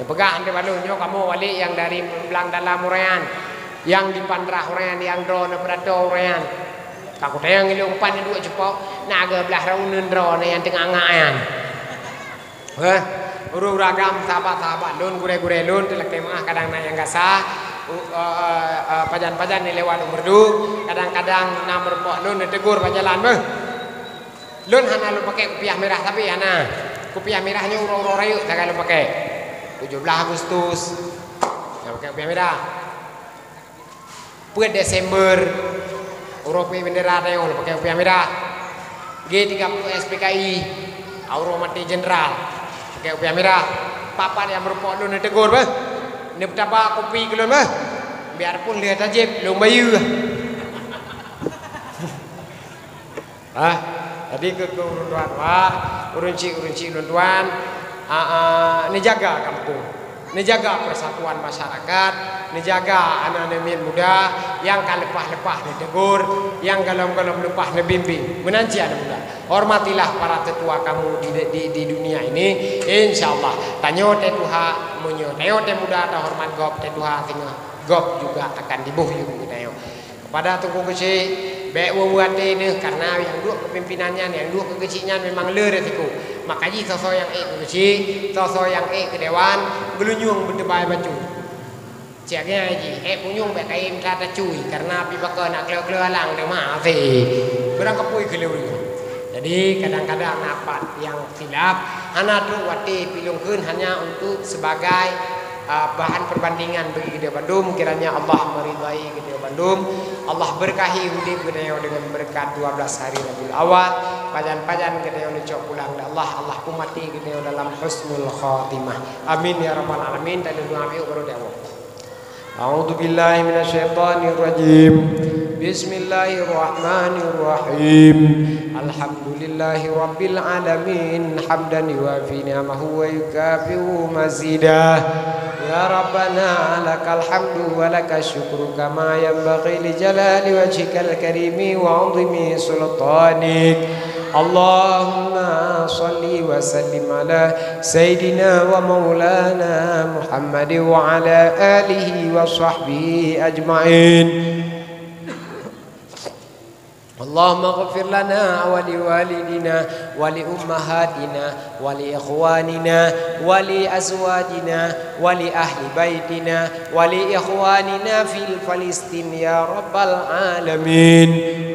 Teupeugah hana bak lôn, nyoe kamoe wali nyang dari Blang Dalam uroe nyan, nyang di Pandrah uroe nyan, nyang droeneuh Peurato uroe nyan. Ka kutanyong ilôn umpan duek cupok, na geublah rhung uneun droeneuh nyang teungoh ngak nyan. Heh, ureuëng-ureuëng agam, sahabat-sahabat lôn, gurèe-gurèe lôn, teulakèe meuah kadang na nyang gasa, u-, eh, eh, eh, pajan-pajan neulewat u Meureudu, kadang-kadang na meurumpok lôn neutegur bak jalan beuh. Lôn hana lôn pakèk kupiah mirah sabe hana. Kupiah mirah nyoe uroe-uroe rayeuk sagai lôn pakèk. Tujoh blaih Agustus, nyang pakèk kupiah mirah. Peuet Desember, uroe peuet bendera tanyoe lôn pakèk kupiah mirah. G tiga puluh S P K I, uroe maté jenderal, pakèk kupiah mirah. Pat-pat nyang meurumpok lôn neutegur beuh. Neutaba kupi keu lôn beuh. Biarpun lheueh tajép lôn bayeue. Ah, jadi keu, keu ureuëng tuan, wah, ureuëng chik, ureuëng chik lôn tuan, ah, ah, neujaga kampung, neujaga persatuan masyarakat, neujaga aneuk-aneuk miet muda nyang ka leupah-leupah neutegur, nyang gohlom-gohlom leupah neubimbing. Meunan cit aneuk muda, hormatilah para tetua kamu di, di, di dunia ini. Insya Allah, tanyoe teuh tuha, meunyoe tanyoe teuh muda, tahoreumat gob, teuh tuha singoh gob juga akan diboh yum keu tanyoe. Keupada Teungku Geuchik, bèk woe-woe até neuh, kareuna nyang duek keu pimpinan nyan, nyang duek keu geuchik nyan memang le resiko. Maka jih soe-soe nyang ék keu geuchik, soe-soe nyang ék keu dewan, geulunyueng beuteubai bacut. Cit lagèe nyan jih, ék punyueng bèk kayém that tacui, kareuna api baka na kleu-kleu alang teuma até. Beurangkapeue keu lôn. Jadi, kadang-kadang na pat nyang khilaf, hana trok watèe pih lôn kheun hanya untuk sebagai, ah, bahan perbandingan bagi geutanyoe bandum. Kiranya Allah meridai geutanyoe bandum. Allah berkahi udép geutanyoe dengan berkat dua belas hari Rabiul Awal. Pajan-pajan geutanyoe neucok pulang lé Allah. Allah peumati geutanyoe dalam husnul khatimah. Amin ya rabbal alamin. Tanyoe doa baru di awak. أعوذ بالله من الشيطان الرجيم. بسم الله الرحمن الرحيم. الحمد لله رب العالمين، حمدا يوافي نعمه ويكافئ مزيده. يا ربنا، لك الحمد ولك الشكر كما ينبغي لجلال وجهك الكريم وعظيم سلطانك. اللهم صل وسلم على سيدنا ومولانا محمد وعلى آله وصحبه أجمعين. اللهم اغفر لنا ولوالدينا ولأمهاتنا ولإخواننا ولأزواجنا ولأهل بيتنا ولإخواننا في فلسطين يا رب العالمين.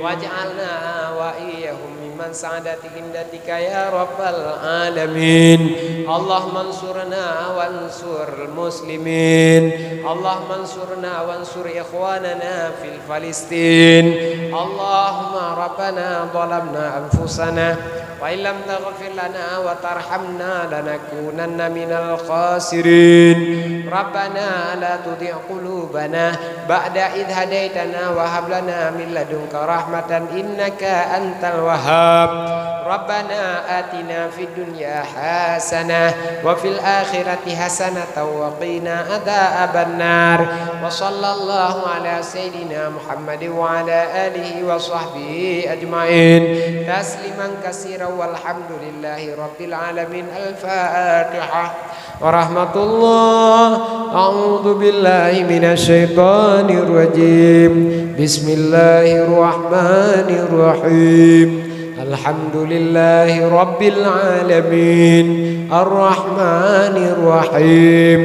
واجعلنا وإياهم ممن سعدت عندك يا رب العالمين. اللهم انصرنا وانصر المسلمين. اللهم انصرنا وانصر إخواننا في فلسطين. اللهم ربنا ظلمنا أنفسنا وإن لم تغفر لنا وترحمنا لنكونن من الخاسرين. ربنا لا تزغ قلوبنا بعد إذ هديتنا وهب لنا من لدنك رحمة إنك أنت الوهاب. ربنا آتنا في الدنيا حسنة وفي الآخرة حسنة وقنا عذاب النار. وصلى الله على سيدنا محمد وعلى آله وصحبه أجمعين. تسليما كثيرا والحمد لله رب العالمين. الفاتحة. ورحمة الله. أعوذ بالله من الشيطان الرجيم. بسم الله الرحمن الرحيم. الحمد لله رب العالمين. الرحمن الرحيم.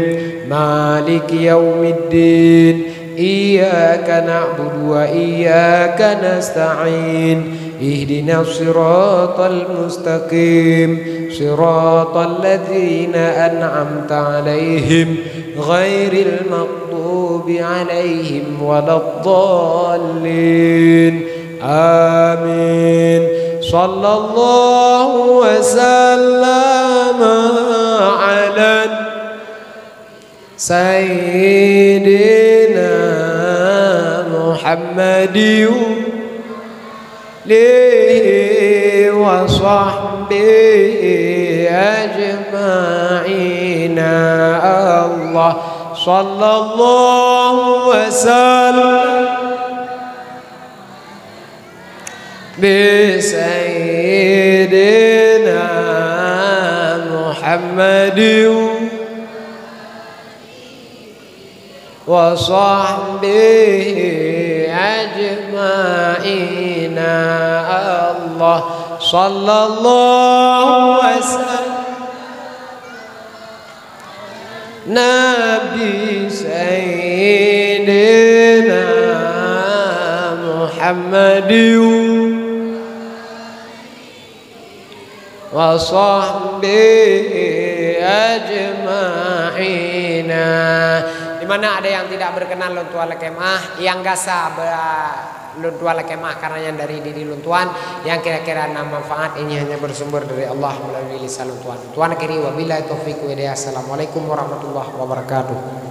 مالك يوم الدين. إياك نعبد وإياك نستعين. اهدنا الصراط المستقيم، صراط الذين أنعمت عليهم، غير المغضوب عليهم ولا الضالين. آمين. صلى الله وسلم على سيدنا محمد وآله وصحبه أجمعين. الله، صلى الله وسلم بسيدنا محمد وصحبه أجمعين. الله، صلى الله وسلم نبي سيدنا محمد وصحبه أجمعين. Di mana ada yang tidak berkenan lôn tuan lakée meu'ah, nyang gasa ba lôn tuan lakée meu'ah karena nyan dari diri lôn tuan, nyang kira-kira na manfaat ini hanya bersumber dari Allah melalui lisan lôn tuan. Lôn tuan akhiri, wabillahi taufiq wal hidayah. Assalamualaikum warahmatullahi wabarakatuh.